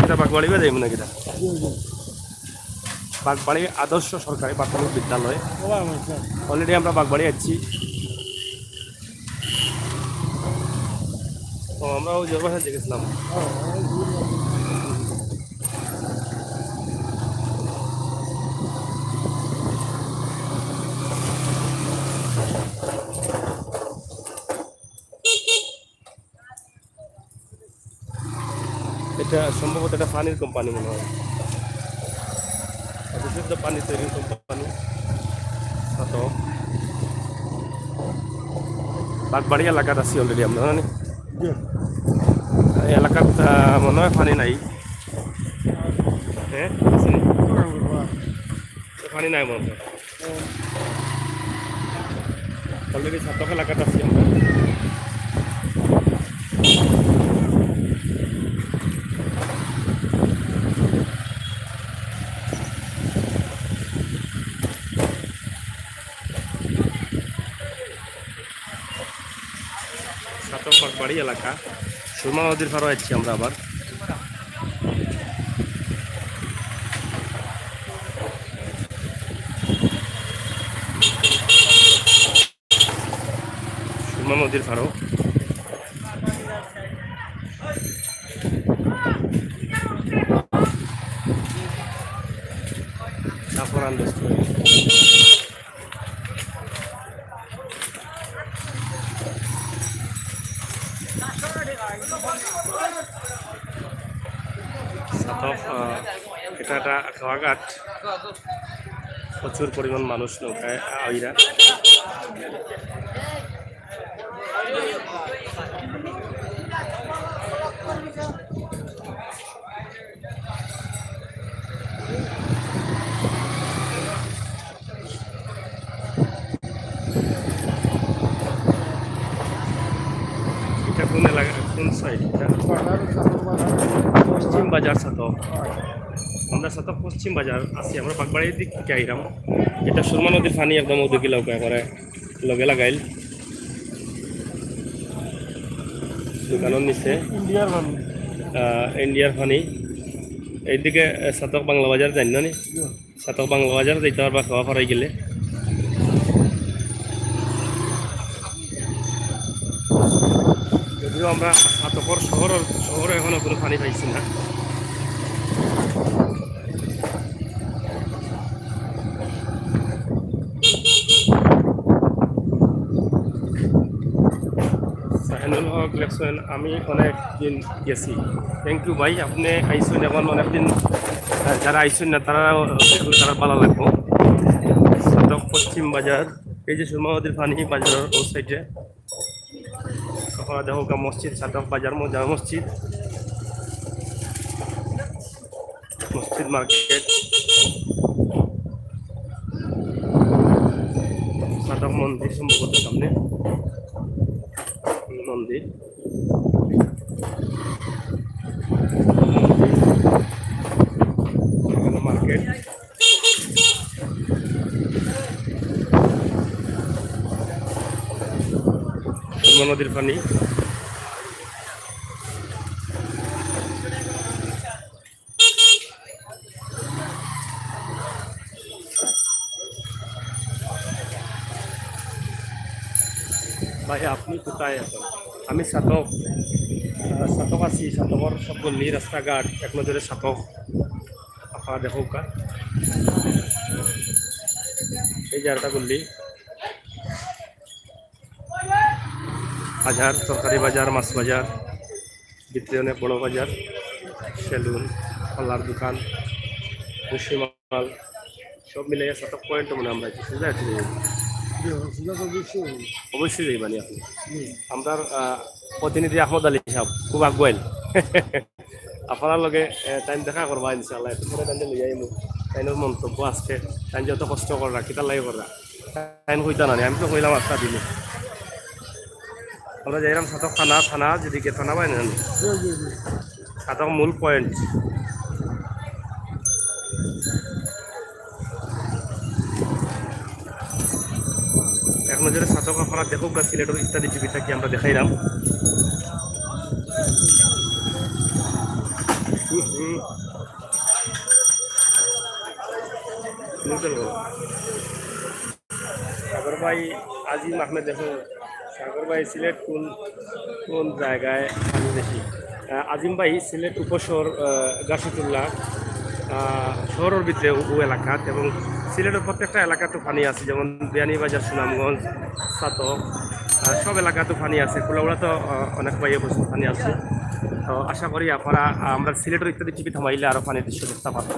একটা বাগবাড়ি বা যাইমু নাকি দা? বাগবাড়ি আদর্শ সরকারি প্রাথমিক বিদ্যালয়। Already আমরা বাগবাড়ি আছি। ও, আমরা ওই জোরবাসা দেখেছিলাম। এটা সম্ভবত একটা পানির কোম্পানি মনে হয়, বিশুদ্ধ পানি তৈরির কোম্পানি। তো বাগবাড়ি এলাকাত আছি already আমরা, জানি? জি। এই এলাকাত, আহ, মনে হয় পানি নাই। হ্যাঁ, আছে নি? তো পানি নাই মনে হয়। Already ছাতক এলাকাত আছি আমরা। ছাতক বাগবাড়ি এলাকা, সুরমা নদীর পাড়ও আছি আমরা আবার। সুরমা নদীর পাড়ও। জাফরান রেস্টুরেন্ট। ছাতক, আহ, এটা একটা খাওয়া ঘাট, প্রচুর পরিমাণ মানুষ নৌকায় আইরা। এটা কোন এলাকা, কোন সাইড এটা? পশ্চিম বাজার ছাতক। আমরা ছাতক পশ্চিম বাজার আছি, আমরা বাগবাড়ির দিক থেকে আইলাম। এটা সুরমা নদীর পানি একদম ওদিকে লগে করে, লগে লাগাইল দোকানের নিচে। ইন্ডিয়ার পানি। আহ, ইন্ডিয়ার পানি। এইদিকে, আহ, ছাতক বাংলা বাজার যাইন না নি? ছাতক বাংলা বাজার যাইতে পারবা খাওয়া ফরাই গেলে। যদিও আমরা ছাতকর শহর, শহরে এখনো কোনো পানি পাইছি না। জয়নুল হক লেখছেন, "আমি অনেক দিন গেছি।" Thank you ভাই, আপনি আইসেন এখন অনেক দিন, আহ, যারা আইসেন না তারা, তারা ভালো লাগবো। ছাতক পশ্চিম বাজার, এই যে সুরমা নদীর পানি বাজারের ও সাইডে। আপনারা দেখো গা মসজিদ, ছাতক বাজার, মজা মসজিদ, মসজিদ মার্কেট, ছাতক মন্দির সম্ভবত সামনে মন্দির, মন্দির, এখানে মার্কেট। সুরমা নদীর পানি। ভাই, আপনি কোথায় আছেন? আমি ছাতক, আহ, ছাতক আছি। ছাতকর সব গল্লি, রাস্তাঘাট, এক নজরে ছাতক। আপনারা দেখো কা, এই যে একটা গল্লি, বাজার, তরকারি বাজার, মাছ বাজার, ভিতরে অনেক বড় বাজার, সেলুন, কলার দোকান, ভুসিমাল, সব মিলে ছাতক পয়েন্ট মনে হয় আমরা আছি। সোজা আছি। জি, সোজা তো অবশ্যই। অবশ্যই যাইবানি আপনি। জি। আমরা, আহ, প্রতিনিধি আহমদ আলী সাহেব খুব আগুয়াইল। আপনার লগে, আহ, তাইন দেখা করবা ইনশাআল্লাহ। একটু পরে তাইন লই আইমু। তাইনর মন্তব্য আজকে, তাইন যত কষ্ট কররা, কিতার লাগি কররা। তাইন কইতা না নি, আমি তো কইলাম আস্তা দিনে। আমরা যাইরাম ছাতক থানা, থানা যেদিকে থানা বাইন না। জি, জি, জি। ছাতক মূল পয়েন্ট। এক নজরে ছাতক আপনারা দেখো গা, সিলেটর ইত্যাদি টিভি থাকি আমরা দেখাইরাম। হুম, হুম। নিউটন বলো। সাগর ভাই, আজিম আহমেদ দেখো, সাগর ভাই সিলেট কোন, কোন জায়গায় পানি বেশি? আহ, আজিম ভাই সিলেট উপশহর, আহ, গাশিতুল্লাহ, আহ, শহরের ভিতরে ও, ও এলাকাত, এবং সিলেটের প্রত্যেকটা এলাকাত পানি আছে, যেমন বিয়ানীবাজার, সুনামগঞ্জ, ছাতক, আহ, সব এলাকাত পানি আছে। কুলাউড়াত, আহ, অনেক পানি আছে। তো আশা করি আপনারা, আহ, আমরা সিলেটর ইত্যাদি টিভি থামাইলে আরো পানির দৃশ্য দেখতে পারবেন।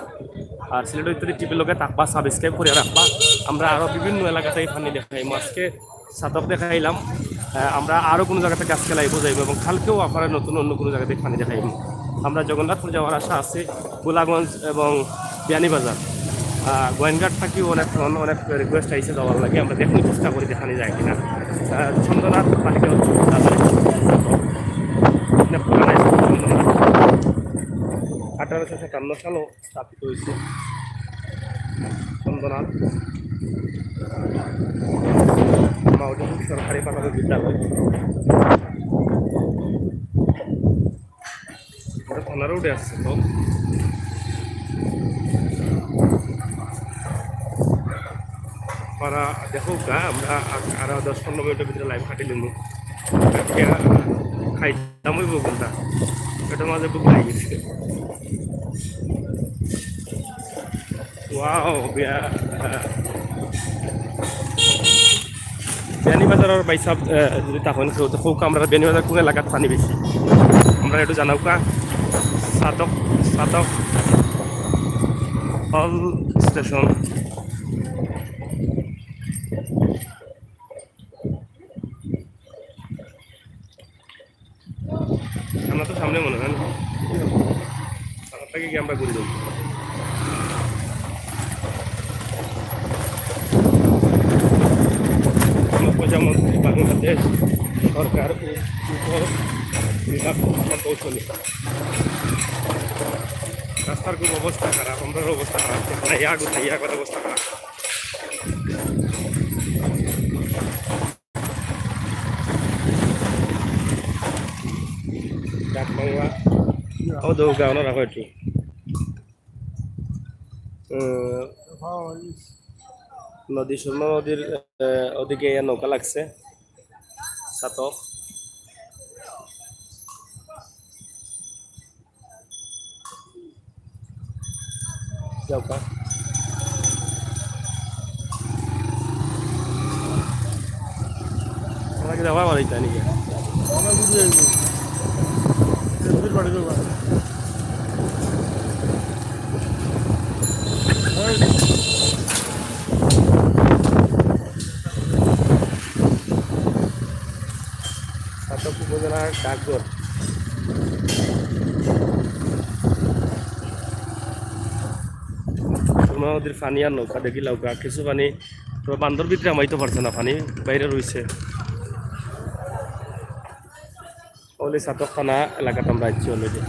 আর সিলেটর ইত্যাদি টিভির লগে থাকবা, সাবস্ক্রাইব করিয়া রাখবা। আমরা আরো বিভিন্ন এলাকাত পানি দেখাইমু। আজকে ছাতক দেখাইলাম, আহ, আমরা আরো কোনো জায়গাত আজকে লাইভও যাইমু এবং কালকেও আপনারা নতুন অন্য কোনো জায়গাত পানি দেখাইমু। আমরা জগন্নাথপুর যাওয়ার আশা আছে, গোলাগঞ্জ এবং বিয়ানীবাজার, আহ, গোয়াইনঘাট থাকিও অনেক, অনেক রিকোয়েস্ট আইছে যাওয়ার লাগি। আমরা দেখমু, চেষ্টা করি দেখানি যায় কিনা। আহ, চন্দ্রনাথ পানিকে হচ্ছে আঠারোশো সাতান্ন সালো স্থাপিত হয়েছে চন্দ্রনাথ মাউলিক সরকারি প্রাথমিক বিদ্যালয়। এটা থানার রোডে আসছে তো। আপনারা দেখো গা, আমরা আ-, আরো দশ পনেরো মিনিটের ভিতরে লাইভ কাটি নিব। আজকে খাইতাম হইব কোনটা, এটা মাঝে বুক হয়ে গেছে। ওয়াও, বিয়া-, বিয়ানীবাজারর ভাই সাহেব, আহ, যদি তখন কেউ তো হোক, আমরা বিয়ানীবাজার কোন এলাকাত পানি বেশি? আমরা একটু জানাও কা। ছাতক, ছাতক অল স্টেশন। আমরা তো সামনে মনে হয় না। আমার থেকে কি আমরা ঘুরে যাবো? আমার প্রজামন্ত্রী বাংলাদেশ সরকার উ-, উপ বিভাগ প্রকৌশলী। রাস্তার খুব অবস্থা খারাপ, আমরার অবস্থা খারাপ। না, ইয়া, ইয়া, অবস্থা খারাপ। ডাক বাংলা। ও, দৌগা, ওনারা হয়তো। উম, নদী, সুরমা নদীর, আহ, ওদিকে নৌকা লাগছে। ছাতক। যাও কা। আমরা এটা আবার বাড়াইতে নাকি? ছাতক উপজেলার ডাকঘর। সুরমা নদীর পানি আর নৌকা দেখি লাউকা, কিছু পানি তো বান্দর ভিতরে হামাইতে পারছে না, পানি বাইরে রইছে। অলি ছাতক থানা এলাকাত আমরা আইছি already।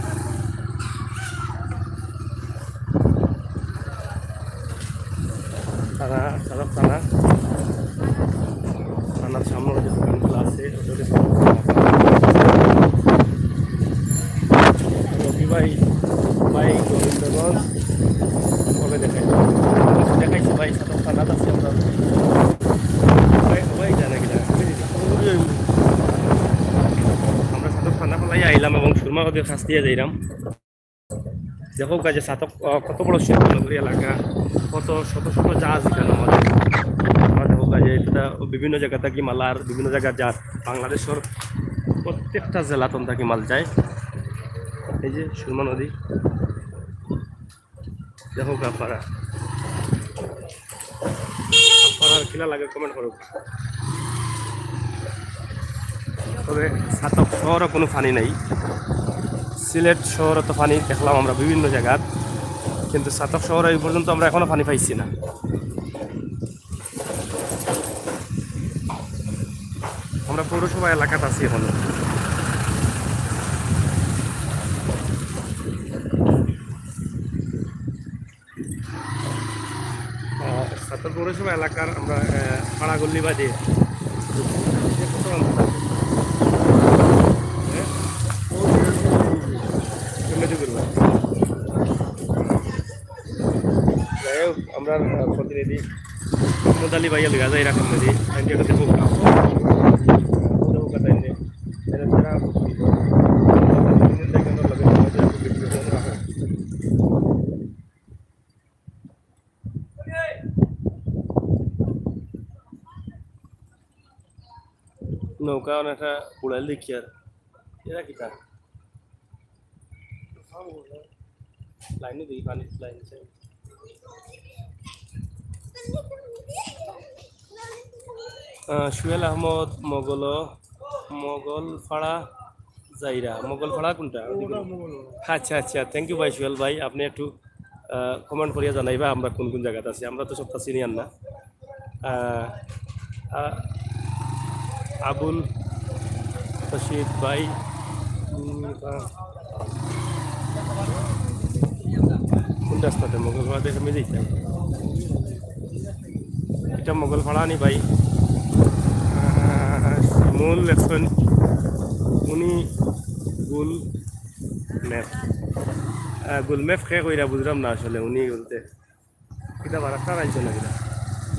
থানা, ছাতক থানা, থানার সামনে যে দোকানগুলো আছে, ওটা হচ্ছে ছাতক থানা। রকি ভাই, ভাই গোবিন্দগঞ্জ, কবে দেখাই? দেখাইছি ভাই, ছাতক থানাত আছি আমরা। ভাই, ভাই জানে কিনা? আমরা ছাতক থানা ফালাই আইলাম এবং সুরমা নদীর কাছ দিয়ে যাইলাম। দেখো কাজে ছাতক, আহ, কত বড় শিল্পনগরী এলাকা, কত শত শত জাহাজ এখানে আমাদের। আমরা দেখো কাজে এটা বিভিন্ন জায়গা থাকি মাল আর বিভিন্ন জায়গা জাহাজ, বাংলাদেশের প্রত্যেকটা জেলা তন থাকি মাল যায়। এই যে সুরমা নদী, দেখো আপনারা, আপনারা কিলা লাগে কমেন্ট করুক। তবে ছাতক শহরে কোনো পানি নাই। সিলেট শহরে তো পানি দেখলাম আমরা বিভিন্ন জায়গাত, কিন্তু ছাতক শহরে এই পর্যন্ত আমরা এখনো পানি পাইছি না। আমরা পৌরসভা এলাকাত আছি এখনো। আহ, ছাতক পৌরসভা এলাকার আমরা, আহ, পাড়াগল্লি বাদে কত অন্তর আছে? হ্যাঁ? কেমনে করবো? যাই হোক, আমরা, আহ, প্রতিনিধি মোহাম্মদ আলী ভাইয়া লইয়া যাই রাখেন যদি, আমি এটা দেখো। দেখো কথা এনে। এরা যারা নৌকা অনেকটা উড়াইল দেখি আর। এরা কিতা? লাইনে দেখি, পানির লাইন আছে। আহ, সুহেল আহমদ, মগল, মগলপাড়া, জাইরা। মগলপাড়া কোনটা? আচ্ছা, আচ্ছা, থ্যাংক ইউ ভাই সুহেল ভাই, আপনি একটু, আহ, কমেন্ট করিয়া জানাইবা আমরা কোন কোন জায়গাত আছি, আমরা তো সবটা চিনি আর না। আহ, আহ, আবুল রশিদ ভাই, উম, আহ, কোন রাস্তাতে? মগলপাড়া থেকে আমি যাইতাম। এটা মগলপাড়া নি ভাই। আহ, মূল এখন উনি গুল ম্যাপ, আহ, গুল ম্যাপ কে কইরা বুঝলাম না আসলে উনি বলতে। কিতা বারাক্কা রাইছে না কিতা?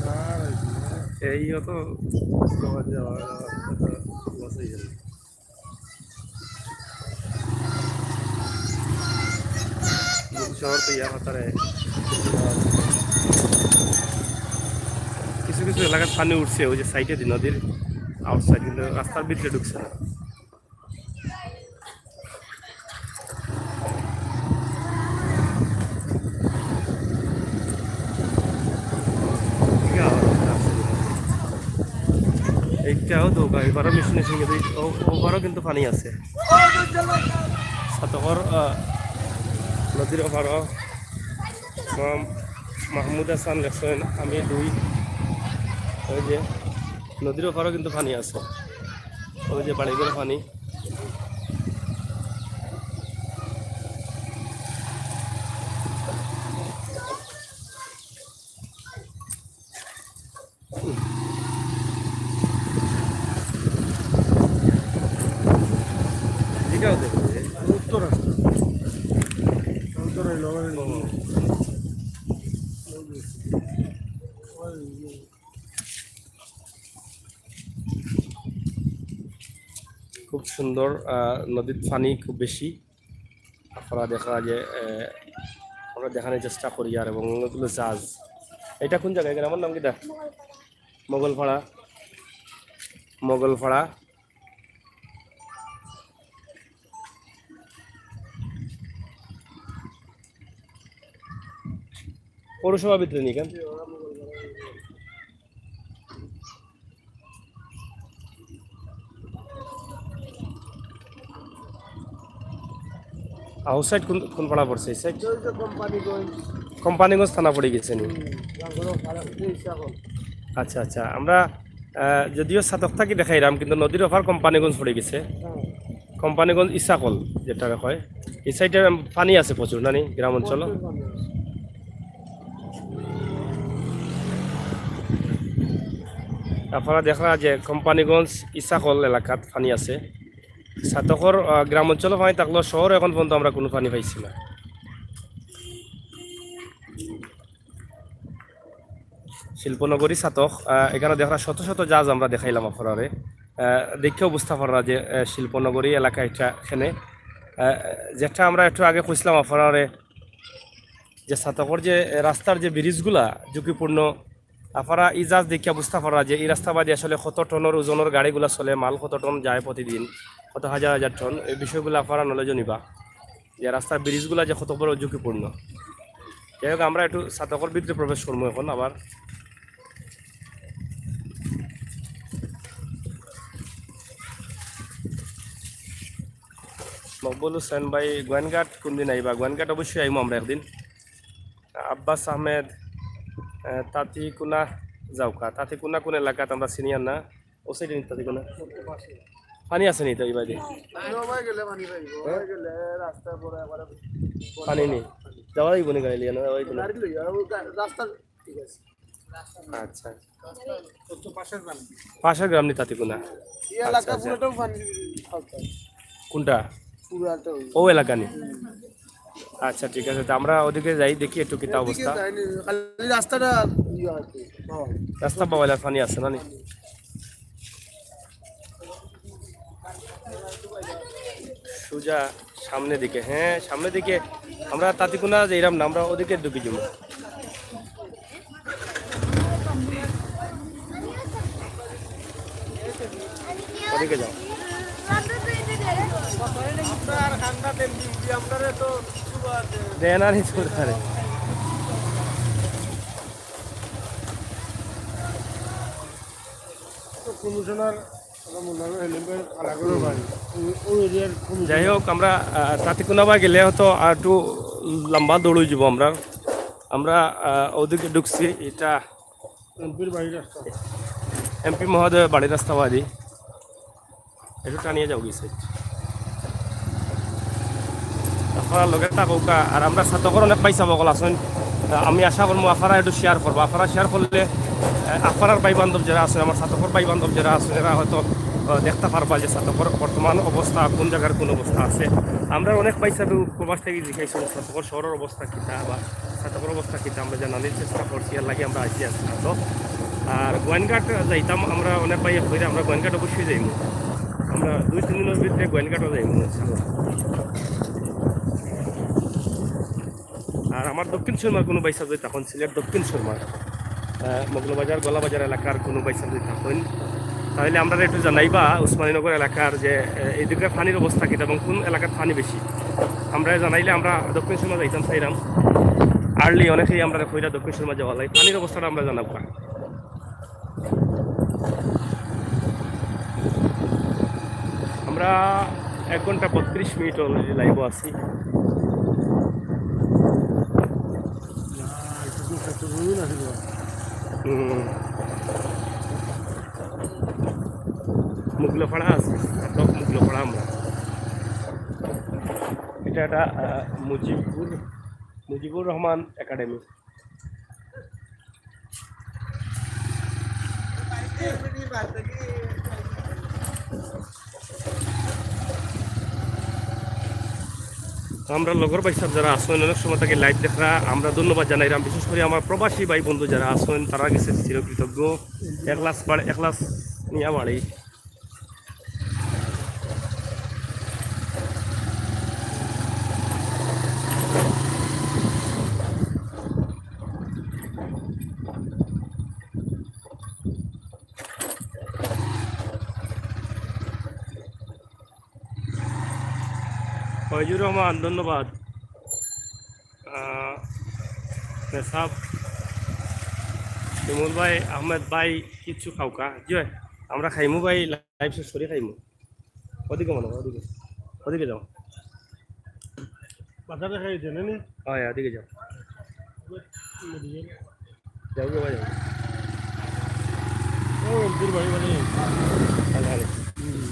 না, রাইছে না। এই অত লস হয়ে গেল। শহর তো ইয়া হতারে। কিছু কিছু এলাকার পানি উঠছে ওই যে সাইডে দি নদীর আউটসাইড, কিন্তু রাস্তার ভিতরে ঢুকছে না। এইটাও তো ভাই, বারো মেশিনে সঙ্গে দুই, ও-, ওপারও কিন্তু পানি আছে। ছাতকর, আহ, নদীর ওপারও, মাম-, মাহমুদ হাসান লেখছেন, আমি দুই। ওই যে নদীর ওপারও কিন্তু পানি আছে, ওই যে বাড়িঘর পানি। এটাও দেখো, এই উত্তর রাস্তা। উত্তর হইল, খুব সুন্দর, আহ, নদীর পানি খুব বেশি। আপনারা দেখা যে, আহ, আমরা দেখানোর চেষ্টা করি আর এবং অনেকগুলো জাহাজ। এটা কোন জায়গায়? গ্রামের নাম কিতা? মোগলপাড়া। মোগলপাড়া। পৌরসভা ভিতরে নি কেন? আউট সাইড কোন, কোন পাড়া পড়ছে? এই সাইড? কোম্পানিগঞ্জ। কোম্পানিগঞ্জ থানা পড়ি গেছে নি? আচ্ছা, আচ্ছা। আমরা, আহ, যদিও ছাতক থাকি দেখাইরাম, কিন্তু নদীর ওপার কোম্পানিগঞ্জ পড়ি গেছে। কোম্পানিগঞ্জ ইসাকল যেটা কয়, এই সাইডে পানি আছে প্রচুর, না নি, গ্রাম অঞ্চল? আপনারা দেখরা যে কোম্পানিগঞ্জ ইসাকল এলাকাত পানি আছে। ছাতকর, আহ, গ্রাম অঞ্চলও পানি থাকলেও শহরে এখন পর্যন্ত আমরা কোনো পানি পাইছি না। শিল্পনগরী ছাতক, আহ, এখানে দেখরা শত শত জাহাজ আমরা দেখাইলাম আপনারে। আহ, দেখেও বুঝতা পাররা যে, আহ, শিল্পনগরী এলাকা এটা এখানে। আহ, যেটা আমরা একটু আগে কইছিলাম আপনারে যে ছাতকর যে রাস্তার যে ব্রিজগুলা ঝুঁকিপূর্ণ, আপনারা এই জাহাজ দেখিয়া বুঝতা পাররা যে এই রাস্তা বাদে আসলে কত টনর ওজনর গাড়িগুলা চলে, মাল কত টন যায় প্রতিদিন, কত হাজার হাজার টন, এই বিষয়গুলো আপনারা নলেজও নিবা যে রাস্তার ব্রিজগুলা যে কত বড় ঝুঁকিপূর্ণ। যাই হোক, আমরা একটু ছাতকর ভিতরে প্রবেশ করবো এখন আবার। মকবুল হোসেন ভাই, গোয়েনঘাট কোন দিন আইবা? গোয়েনঘাট অবশ্যই আইমু আমরা একদিন। আব্বাস আহমেদ, আহ, তাতিকুনা যাওকা। তাতিকুনা কোন এলাকাত আমরা চিনিয়ার না। ও সাইডে নি তাতিকুনা? পানি আছে নি তো এই বাদে? ওবায় গেলে পানি পাইবো, ওবায় গেলে রাস্তার পরে একবারে পানি নেই। যাওয়া যাইবো নি গাড়ি লিয়া না? যাওয়া যাইবো না? গাড়ি লইয়া, ও গা-, রাস্তা ঠিক আছে। আচ্ছা। পাশের গ্রাম নি তাতিকুনা? এই এলাকা আচ্ছা, আচ্ছা। পুরোটাও পানি খাওয়া। কোনটা? পুরাটা ওই। ও এলাকা নি? আচ্ছা, ঠিক আছে, তো আমরা ওদিকে যাই, দেখি একটু কিতা এদিকে অবস্থা। যায়নি, খালি রাস্তাটা ইয়ে হয়তো, বাবা। রাস্তা বাবাইলার পানি আছে না নি? সুজা সামনের দিকে, হ্যাঁ, সামনের দিকে। আমরা তাতিকুনা যে এরাম না, আমরা ওদিকে ঢুকি যাবো। ওদিকে যাও। দেয় না রে, চলতে পারে। তো কমিশনার, ওরা মনে হয় হেলিপ্যাড আলাদা করে বাড়ি। ওই, ওই এরিয়ার কমিশনার। যাই হোক, আমরা, আহ, তাতিকুনাবা গেলে হয়তো আর একটু লম্বা দৌড় হয়ে যাবো আমরা। আমরা, আহ, ওদিকে ঢুকছি, এটা এমপির বাড়ির রাস্তা। এমপি মহোদয়ের বাড়ির রাস্তা বাদে। একটু টানিয়া যাও গেছে। আপনারা লগে থাকউক্কা, আর আমরা ছাতকর অনেক ভাইসাব অকল আছইন। আমি আশা করমু আপনারা একটু শেয়ার করবা। আপনারা শেয়ার করলে, আহ, আপনারার ভাই বান্ধব যারা আছইন, আমার ছাতকর ভাই বান্ধব যারা আছইন, এরা হয়তো, আহ, দেখতা পারবা যে ছাতকর বর্তমান অবস্থা, কোন জাগার কোন অবস্থা আছে। আমরা অনেক ভাইসাবে প্রবাস থাকি জিকাইছইন ছাতকর শহরর অবস্থা কিতা বা ছাতকর অবস্থা কিতা আমরা জানানির চেষ্টা করছি, এর লাগি আমরা আইছি আজকে তো। আর গোয়াইনঘাট যাইতাম আমরা, অনেক ভাইয়ে কইরা আমরা গোয়াইনঘাট অবশ্যই যাইমু। আমরা দুই তিন দিনর ভিতরে গোয়াইনঘাটও যাইমু, ইনশাআল্লাহ। আর আমার দক্ষিণ সুরমার কোনো ভাইসাব যদি থাকইন, সিলেট দক্ষিণ সুরমার, আহ, মৌলভীবাজার, গোয়ালাবাজার এলাকার কোনো ভাইসাব যদি থাকইন, তাহলে আমরারে একটু জানাইবা উসমানীনগর এলাকার যে, আহ, এইদিকে পানির অবস্থা কিতা এবং কোন এলাকার পানি বেশি। আমরারে জানাইলে আমরা দক্ষিণ সুরমা যাইতাম চাইরাম। আর্লি অনেকেই আমরারে কইরা দক্ষিণ সুরমা যাওয়ার লাগি, পানির অবস্থাটা আমরা জানাবো। আমরা এক ঘন্টা বত্রিশ মিনিট already লাইভও আছি। হুম। মুগলপাড়া আছে, ছাতক মুগলপাড়া আমরা। এটা একটা, আহ, মুজিবুর, মুজিবুর রহমান একাডেমি। তো আমরা লগর ভাইসাব যারা আছইন, অনেক সময় থাকি লাইভ দেখরা, আমরা ধন্যবাদ জানাইরাম। বিশেষ করি আমার প্রবাসী ভাই বন্ধু যারা আছইন, তারার গেছে চিরকৃতজ্ঞ। একলাস বাড়ি, একলাস নিয়া বাড়ি। ফয়জুর রহমান, ধন্যবাদ। আহ, মেসাব, শিমুল ভাই, আহমেদ ভাই, কিছু খাউক্কা। জি ভাই, আমরা খাইমু ভাই, live শেষ করি খাইমু। ওদিকে মনে হয়, ওদিকে, ওদিকে যাও। বাজারে খাই দেন, নি? হয়, ওদিকে যাও। যাও গো ভাই, যাও। ও, এমপির বাড়ি, বাড়ি। ভালো, ভালো। হুম।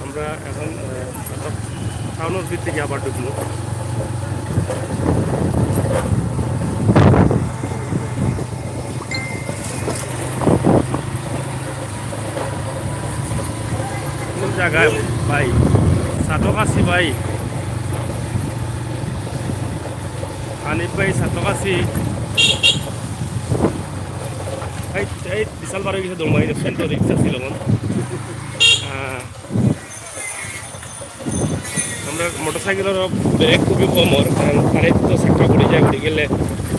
আমরা এখন, আহ, টাউনের ভিতরে গিয়ে আবার ঢুকবো। কোন জায়গায় ভাই? ছাতক আছি ভাই। হানিফ ভাই, ছাতক আছি। এই, এই বিশাল বার হয়ে গেছে, দৌড় মারি যাচ্ছেন তো, রিক্সা ছিল মন। আহ, আমরা মোটরসাইকেলের ব্রেক খুবই কম ওর, কারণ পানিত তো ধাক্কা পড়ে যায়, পড়ে গেলে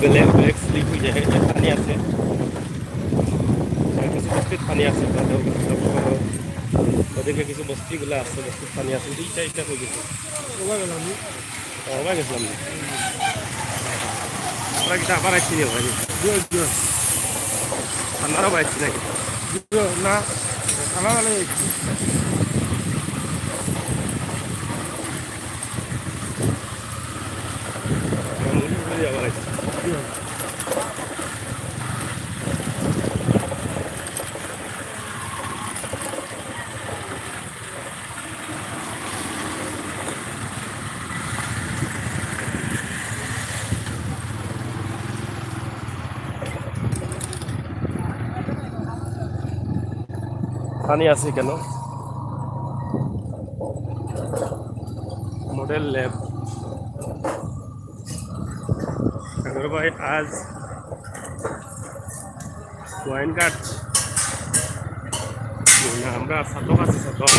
ব্রেক, ব্রেক স্লিপ হয়ে যায়। এই যে পানি আছে, আর কিছু বস্তিত পানি আছে, তাদের ওদিকে কিছু বস্তিগুলো আছে, বস্তিত পানি আছে, এইটা, এইটা হয়ে গেছে। ওভাবে গেলাম না। আমরা কিতা আবার আইছি নি ভাই? জি, জি। আপনারা আবার আইছি নাকি? জি, না, খানা ভালো হয়েছে। আমরা মুড়ি মুড়ি আবার আইছি। জি। পানি আছে কেন? Model lab. সাগর ভাই, আজ ওয়াইন গাছ। না, আমরা ছাতক আছি, ছাতক।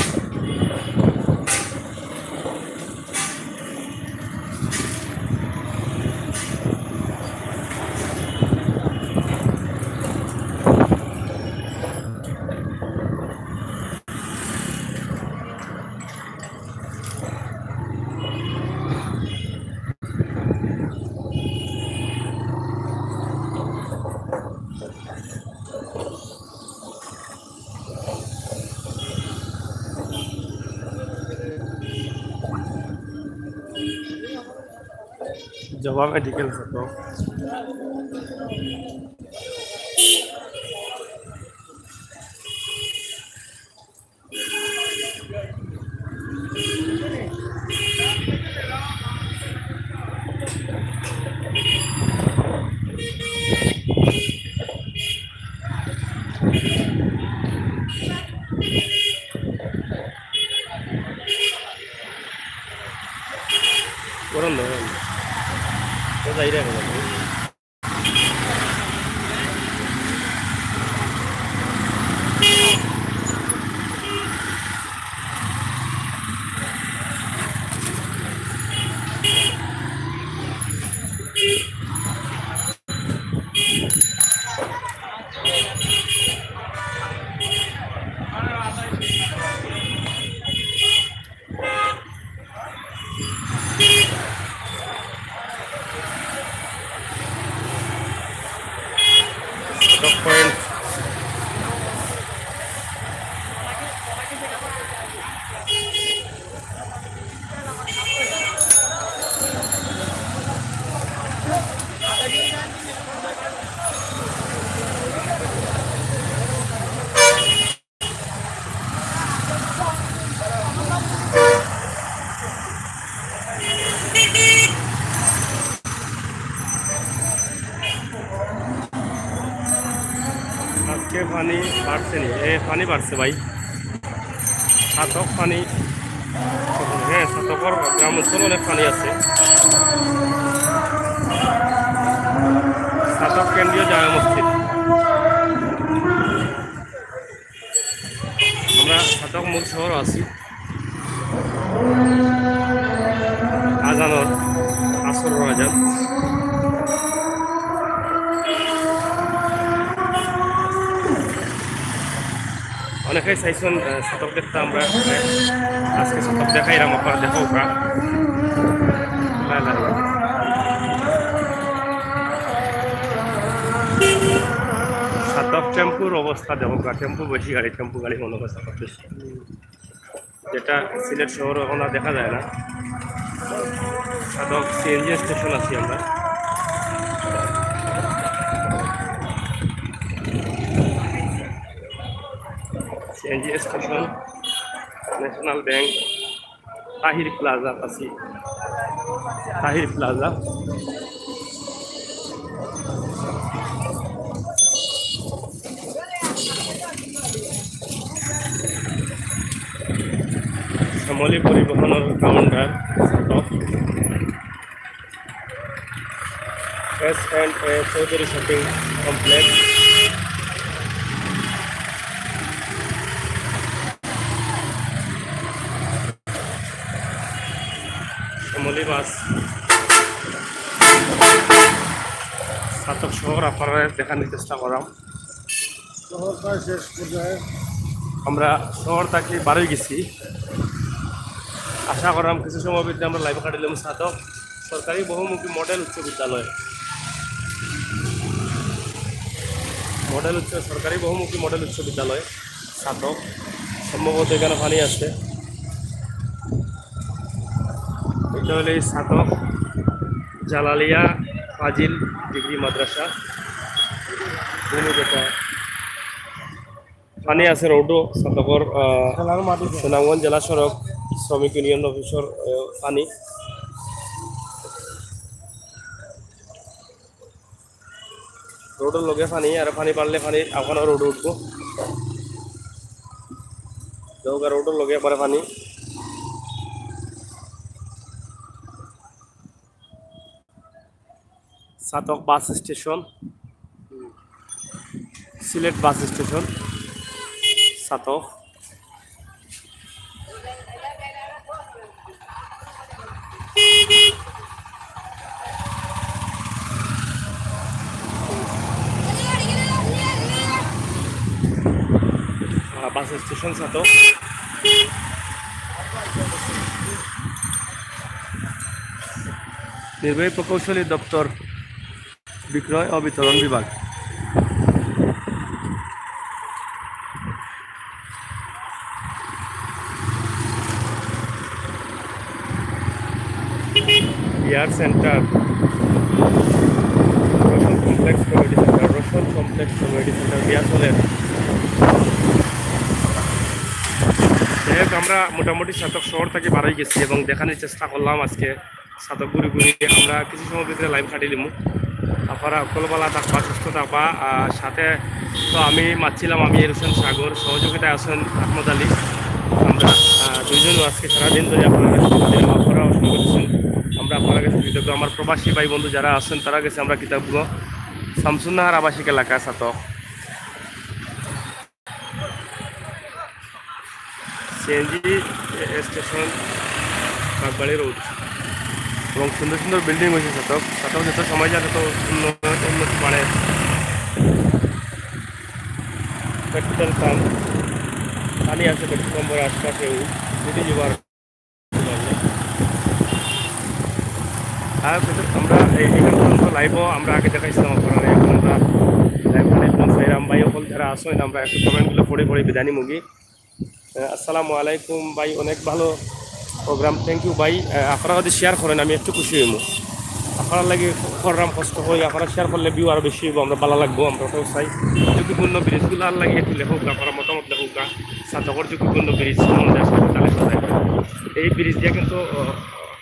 জবা মেডিকেল ছাতক। গরম না, গরম না। তো যাই রে এখন। Cutoff point। আজকে পানি বাড়ছে নি? এ, পানি বাড়ছে ভাই। ছাতক পানি, হ্যাঁ, ছাতকর গ্রাম অঞ্চল অনেক পানি আছে। ছাতক কেন্দ্রীয় জামে মসজিদ। আমরা ছাতক মূল শহর আছি। আজানর, আসরর আজান। অনেকেই চাইছইন, আহ, ছাতক দেখতা, আমরা, আহ, আজকে ছাতক দেখাইরাম, আপনারা দেখউক্কা। না, না, না। ছাতক টেম্পুর অবস্থা দেখউক্কা, টেম্পু বেশি গাড়ি, টেম্পু গাড়ি মনে হয় ছাতক বেশি। যেটা সিলেট শহরো অখন আর দেখা যায় না। ছাতক সিএনজি স্টেশন আছি আমরা। CNG station, national bank, Tahir plaza আছি, তাহির প্লাজা। শ্যামলী পরিবহনর counter, Chhatak. S and A Chowdhury shopping complex. Shyamoli bus. Chhatak শহর আপনারারে দেখানির চেষ্টা কররাম। শহর প্রায় শেষ পর্যায়ে। আমরা শহর থাকি বারই গেছি। আশা কররাম কিছু সময় ভিতরে আমরা লাইভ কাটিলাম ছাতক সরকারি বহুমুখী মডেল উচ্চ বিদ্যালয়। মডেল উচ্চ, সরকারি বহুমুখী মডেল উচ্চ বিদ্যালয় ছাতক। সম্ভবত এখানো পানি আছে। এটা হলো এই ছাতক জালালিয়া ফাজিল ডিগ্রি মাদ্রাসা। পানি আছে রোডো, ছাতকর, আহ, সুনামগঞ্জ জেলা সড়ক, শ্রমিক ইউনিয়ন অফিসর, আহ, পানি। রোডর লগে পানি, আর পানি বাড়লে পানি আফানো রোডো উঠবো। দেউকা রোডর লগে একবারে পানি। Chhatak bus station, Sylhet bus station, Chhatak. আহ, বাস স্টেশন ছাতক। নির্বাহী প্রকৌশলী দপ্তর, বিক্রয় ও বিতরণ বিভাগ। বিয়ার centre, Roshan complex community centre, Roshan complex community centre, বিয়ার চলের। যাই হোক, আমরা মোটামুটি ছাতক শহর থাকি বারই গেছি এবং দেখানির চেষ্টা করলাম আজকে ছাতক ঘুরি ঘুরি। আমরা কিছু সময় ভিতরে লাইভ কাটিলিমু। আপনারা হকল ভালা থাকবা, সুস্থ থাকবা। আর সাথে তো আমি মাতছিলাম, আমি এর হোসেন সাগর, সহযোগিতায় আছেন আহমদ আলী। আমরা, আহ, দুইজনও আজকে সারাদিন ধরে আপনারা, আপনারা অসংখ্য দিচ্ছেন। আমরা আপনারা গেছে কৃতজ্ঞ। আমার প্রবাসী ভাই বন্ধু যারা আছেন, তারা গেছে আমরা কৃতজ্ঞ। শামসুন্নাহার আবাসিক এলাকা ছাতক। সিএনজি স্টেশন, বাগবাড়ি রোড, এবং সুন্দর সুন্দর বিল্ডিং হয়েছে ছাতক। ছাতক যত সময় যায় তত উন্নয়ন, উন্নতি বাড়ে। পেট্রোল পাম্প, পানি আছে পেট্রোল পাম্পের আশপাশে, দুটি যুবার। আর আমরা এই, এখান পর্যন্ত লাইভও আমরা আগে দেখাইছিলাম আপনারা, এখন আমরা লাইভ অনেক কম চাইলাম। ভাই সকল যারা আছেন, আমরা একটু কমেন্টগুলো পড়ে পড়ে বিদায় নিমুগি। আহ, আসসালামু আলাইকুম ভাই, অনেক ভালো প্রোগ্রাম, থ্যাংক ইউ ভাই। আহ, আপনারা যদি শেয়ার করেন আমি একটু খুশি হইমু। আপনারা লাগি কররাম কষ্ট হয়, আপনারা শেয়ার করলে ভিউ আরও বেশি হইব, আমরা ভালো লাগবো, আমরা ওটাও চাই। ঝুঁকিপূর্ণ ব্রিজগুলো আর লাগে একটু লেখক, আপনারা মতামত লেখক, ছাতকর ঝুঁকিপূর্ণ ব্রিজ সম্বন্ধে আসলে তাহলে কোথায়? এই ব্রিজ দিয়ে কিন্তু, আহ,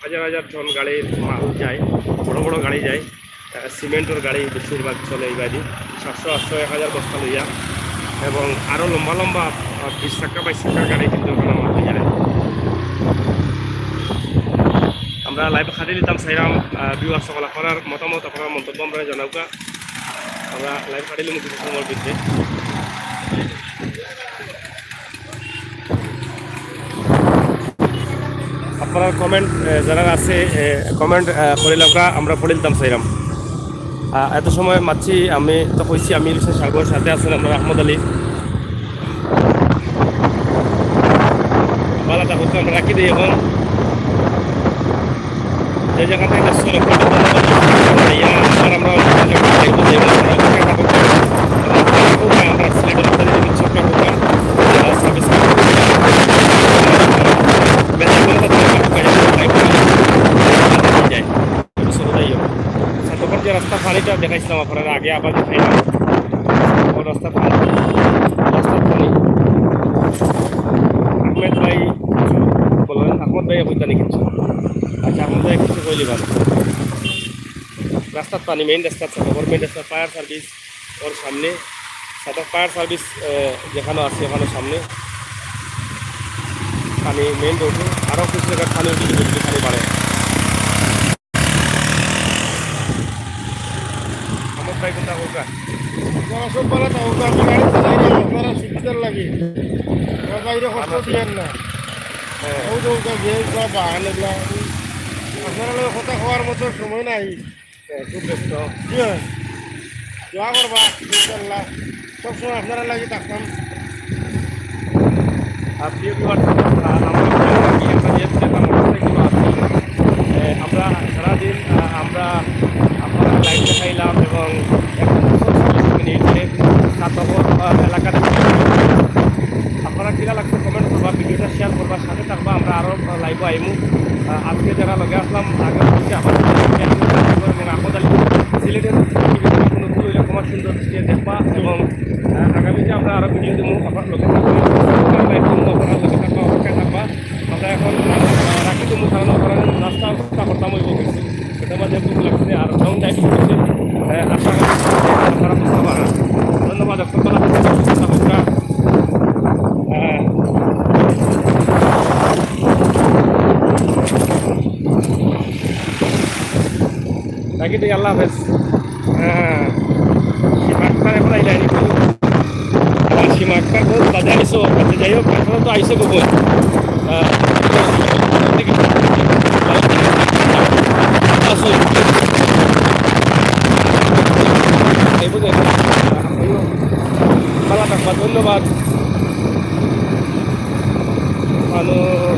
হাজার হাজার টন গাড়ির মাল যায়, বড় বড় গাড়ি যায়, আহ, সিমেন্টর গাড়ি বেশিরভাগ চলে এই বাড়ি, সাতশো আটশো এক হাজার বস্তা লইয়া, এবং আরও লম্বা লম্বা, আহ, বিশ চাকা বাইশ চাকার গাড়ি কিন্তু ওখানে মাল হয়ে যায়। আমরা লাইভ খাটি দিতাম চাইলাম, আহ, ভিউয়ার সকল আপনার মতামত, আপনার মন্তব্য আমরা জানাউকা। আমরা লাইভ খাটিলাম কিছু সময়ের ভিতরে। আপনার কমেন্ট, আহ, যারা আছে, আহ, কমেন্ট, আহ, করিলাউকা, আমরা পড়িলতাম চাইলাম। আহ, এত সময় মাতছি, আমি তো কইছি, আমি ইলিশা সাগর, সাথে আছেন আপনার আহমদ আলী। ভালা থাকউক্কা, আমরা রাখি দেই এখন। যে জাগাত একটা সড়ক কাটে, ইয়া, আর আমরা অপেক্ষায় থাকউক্কা। আমরা সিলেটের ভিতরে যদি ছোট্ট প্রোগ্রাম, আহ, সার্ভিস করতে পারি। সাতকর যে রাস্তা পানিটা দেখাইছিলাম আপনারা আগে, আবার দেখাইলাম। ও রাস্তা পানি, রাস্তা পানি। আহমেদ ভাই, বলেন, আহমদ ভাই এখন জানি কিছু। আচ্ছা, আহমদ ভাই কিছু কইলি ভালো। রাস্তার পানি, মেইন রাস্তা, সাতকর মেইন রাস্তা, ফায়ার সার্ভিস ওর সামনে, সাতকর ফায়ার সার্ভিস, আহ, যেখানে আছে ওখানে সামনে পানি, মেইন রোডে আরও কিছু জায়গায় পানি উঠে, যদি পানি বাড়ে। আমার ভাই কোনটা হোক আর? আপনারা সব ভালা থাকউক্কা, আমি গাড়ি চালাই না, আপনারা সুবিধার লাগি। আমার বাইরে কষ্ট দিয়েন না। হ্যাঁ। ও যে ওটা যে সব বাহান এগুলা, আপনারা লগে কথা কওয়ার মতো সময় নাই। হ্যাঁ, খুব ব্যস্ত। জি হয়। দোয়া করবা, ইনশাআল্লাহ। সবসময় আপনারা লাগি থাকতাম। আর প্রিয় viewers, আহ, আমরা একটা যে একটা মোটরসাইকেল আছে। আহ, আমরা সারাদিন, আহ, আমরা আপনারা লাইভ দেখাইলাম এবং একশো চল্লিশ মিনিটে সাতকর, আহ, এলাকাতে আপনারা কিলা লাগছে কমেন্ট করবা, ভিডিওটা শেয়ার করবা, সাথে থাকবা, আমরা আরও লাইভে আইমু। আহ, আজকে যারা লগে আসলাম, আগে হচ্ছে আবার এবং আহমদ আলী সিলেটের কোনো ভুল হইলে ক্ষমা সুন্দর দৃষ্টিতে দেখবা এবং, আহ, আগামীতে আমরা আরও ভিডিও দেবো। আপনার লগে থাকবা, আপনার লগে থাকবা, অপেক্ষায় থাকবা। আমরা এখন, আহ, রাখি দেবো, কারণ আপনারা নাস্তা করতাম হইব কিছু। এটা মাঝে ভুক লাগছে আর লং ড্রাইভ করছে। আহ, আশা করি আপনারা বুঝতে পারেন। ধন্যবাদ, অসংখ্য ধন্যবাদ। আহ, রাখি দিই, আল্লাহ হাফেজ। হ্যাঁ, সীমা আক্তার এখন আইলে আইনি। আমার সীমা আক্তার বহুত বাদে আইসো, আচ্ছা, যাই হোক, এখন তো আইসো গোপন। আহ, আসো। এই বুঝে, ভালো থাকবা, ধন্যবাদ। ভালো।